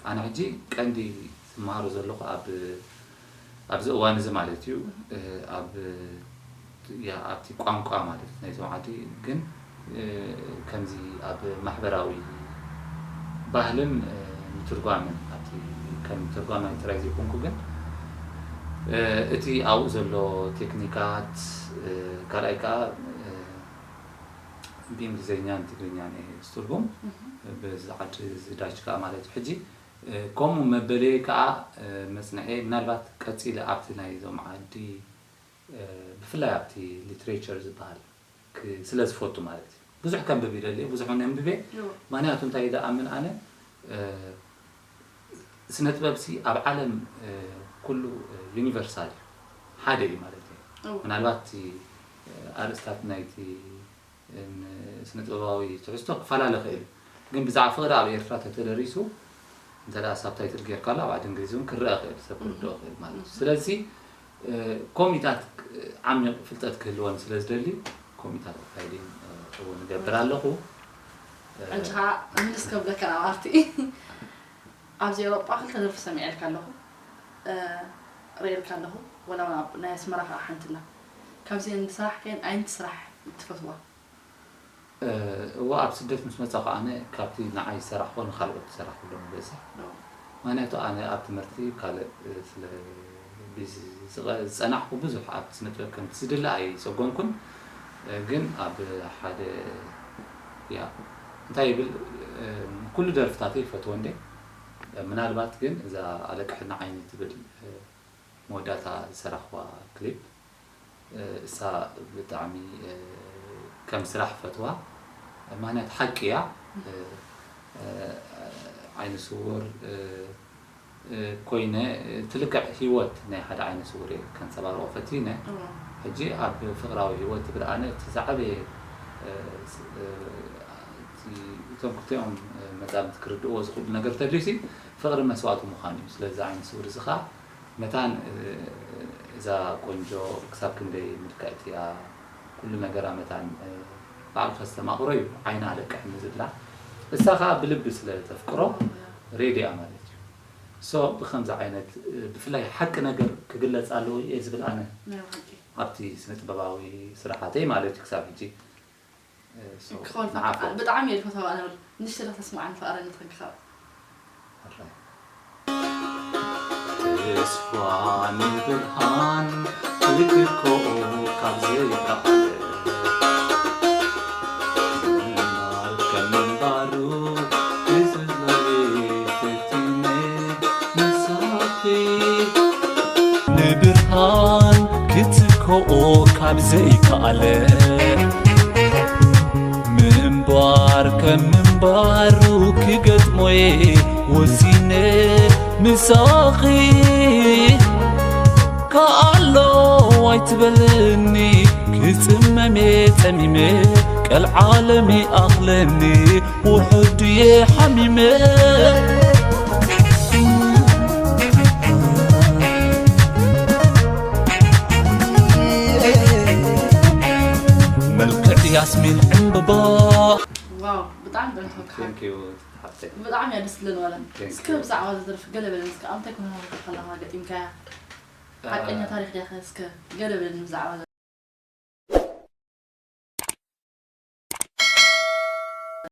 ኣነ ሕጂ ቀንዲ ዝመሃሮ ዘለኹ ኣብ ኣብዚ እዋን እዚ ማለት እዩ ኣብ ኣብቲ ቋንቋ ማለት ናይዞም ዓዲ ግን ከምዚ ኣብ ማሕበራዊ ባህልን ምትርጓምን ኣብቲ ከም ተርጓማይ ጥራይ ዘይኮንኩ ግን እቲ ኣብኡ ዘሎ ቴክኒካት ካልኣይ ከዓ ብእንግሊዝኛ ንትግርኛ እየ ዝትርጉም። ብዚ ዓዲ እዚ ዳች ከዓ ማለት እዩ። ሕጂ ከምኡ መበለየ ከዓ መፅንዐ ምናልባት ቀፂለ ኣብቲ ናይ ዞም ዓዲ ብፍላይ ኣብቲ ሊትሬቸር ዝበሃል ስለ ዝፈቱ ማለት እዩ። ብዙሕ ከንብብ ይደሊ፣ ብዙሕ እውን የንብቤ። ምክንያቱ እንታይ ደኣምን ኣነ ስነ ጥበብሲ ኣብ ዓለም ኩሉ ዩኒቨርሳል ሓደ እዩ ማለት እዩ። ምናልባት እቲ ኣርእስታት ናይቲ ስነ ጥበባዊ ትሕዝቶ ክፈላለ ይኽእል እዩ። ግን ብዛዕባ ፍቕሪ ኣብ ኤርትራ ተተደሪሱ እንተ ደኣ ሳብታይትል ጌርካሉ ኣብ ዓዲ እንግሊዝ እውን ክረአ ይኽእል፣ ሰብ ክርድኦ ይኽእል ማለት እዩ። ስለዚ ኮሚታት ዓሚቕ ፍልጠት ክህልወን ስለ ዝደሊ ኮሚታት ኣካይድን እውን እገብር ኣለኹ። ሕጂ ከዓ ምልስ ከብለካ ናብ ኣርቲ ኣብዚ ኤውሮጳ ክልተ ደርፊ ሰሚዐልካ ኣለኹ፣ ርእየልካ ኣለኹ። ወላ እውን ኣብ ናይ ኣስመራ ከዓ ሓንቲ ኣላ። ካብዚአን ስራሕ ከየን ኣየንቲ ስራሕ ትፈትዋ? እወ ኣብ ስደት ምስ መጻኹ ኣነ ካብቲ ንዓይ ዝሰራሕኮ ንኻልኦት ዝሰራሕኩሎም ይበዝሕ። ምክንያቱ ኣነ ኣብ ትምህርቲ ካልእ ስለ ቢዚ ዝጸናሕኩ ብዙሕ ኣብ ስነ ጥበብ ከምቲ ዝድለ ኣይጸጎምኩን። ግን ኣብ ሓደ ያ እንታይ ይብል ኩሉ ደርፍታተይ ይፈትዎ እንዴ። ምናልባት ግን እዛ ኣለቅሕና ዓይኒ ትብል መወዳእታ ዝሰራሕዋ ክሊፕ እሳ ብጣዕሚ ከም ስራሕ ፈትዋ። ምክንያት ሓቂ እያ። ዓይነ ስውር ኮይነ እቲ ልክዕ ህይወት ናይ ሓደ ዓይነ ስውር እየ ከንፀባርቆ ፈቲነ። ሕጂ ኣብ ፍቅራዊ ህይወት ትብል ኣነ እቲ ዝዓበየ እቶም ክልቲኦም መፃምድቲ ክርድእዎ ዝኽእሉ ነገር ተድልዩሲ ፍቅሪ መስዋእቲ ምዃኑ እዩ። ስለዚ ዓይነ ስውር እዚ ከዓ መታን እዛ ቆንጆ ክሳብ ክንደይ ምልክዕቲ እያ፣ ኩሉ ነገራ መታን ባዕሉ ከስተማቕሮ እዩ ዓይና ኣለቅሕኒ ዝብላ። እሳ ከዓ ብልቢ ስለ ተፍቅሮ ሬድያ ማለት እዩ። ሶ ብከምዚ ዓይነት ብፍላይ ሓቂ ነገር ክግለጽ ኣለዎ እየ ዝብል ኣነ ናይ ሓቂ ኣብቲ ስነ ጥበባዊ ስራሓተይ ማለት እዩ ክሳብ ሕጂ። ሶ ክኾን ንዓፎ ብጣዕሚ እየ ዝፈትዋ ኣነ ንሽተ ተስማዓኒ ፍቕረነት ክንክኸብ ተስፋ ንብርሃን ክትከኦ ካብ ዘይከኣለ ምንባር ከም ምንባሩ ክዝለይ ፈቲነ ምሳኺ ንብርሃን ክትከኦ ካብ ዘይከኣለ ምንባር ከም ምንባሩ ክገጥሞየ ወሲነ ምሳኺ ከኣሎ ኣይትበልኒ ክጽመሜ ጸሚመ ቀልዓለሚ ኣኽለኒ ውሑድየ ሓሚመ መልክዕ ያስሚን ዕምብባ ዋው ብጣዕሚ ደርትወካ Thank you ሓፍተይ ብጣዕሚ እያ ደስ ትብለኒ ዋላ Thank እስከ you። ብዛዕባ ዝደርፊ ገለ በለኒ እስከ ኣምታይ ኩነታት ከለኻ ገጢምካያ ሓቀኛ ታሪኽ ድያኸ እስከ ገለ በለኒ ብዛዕባ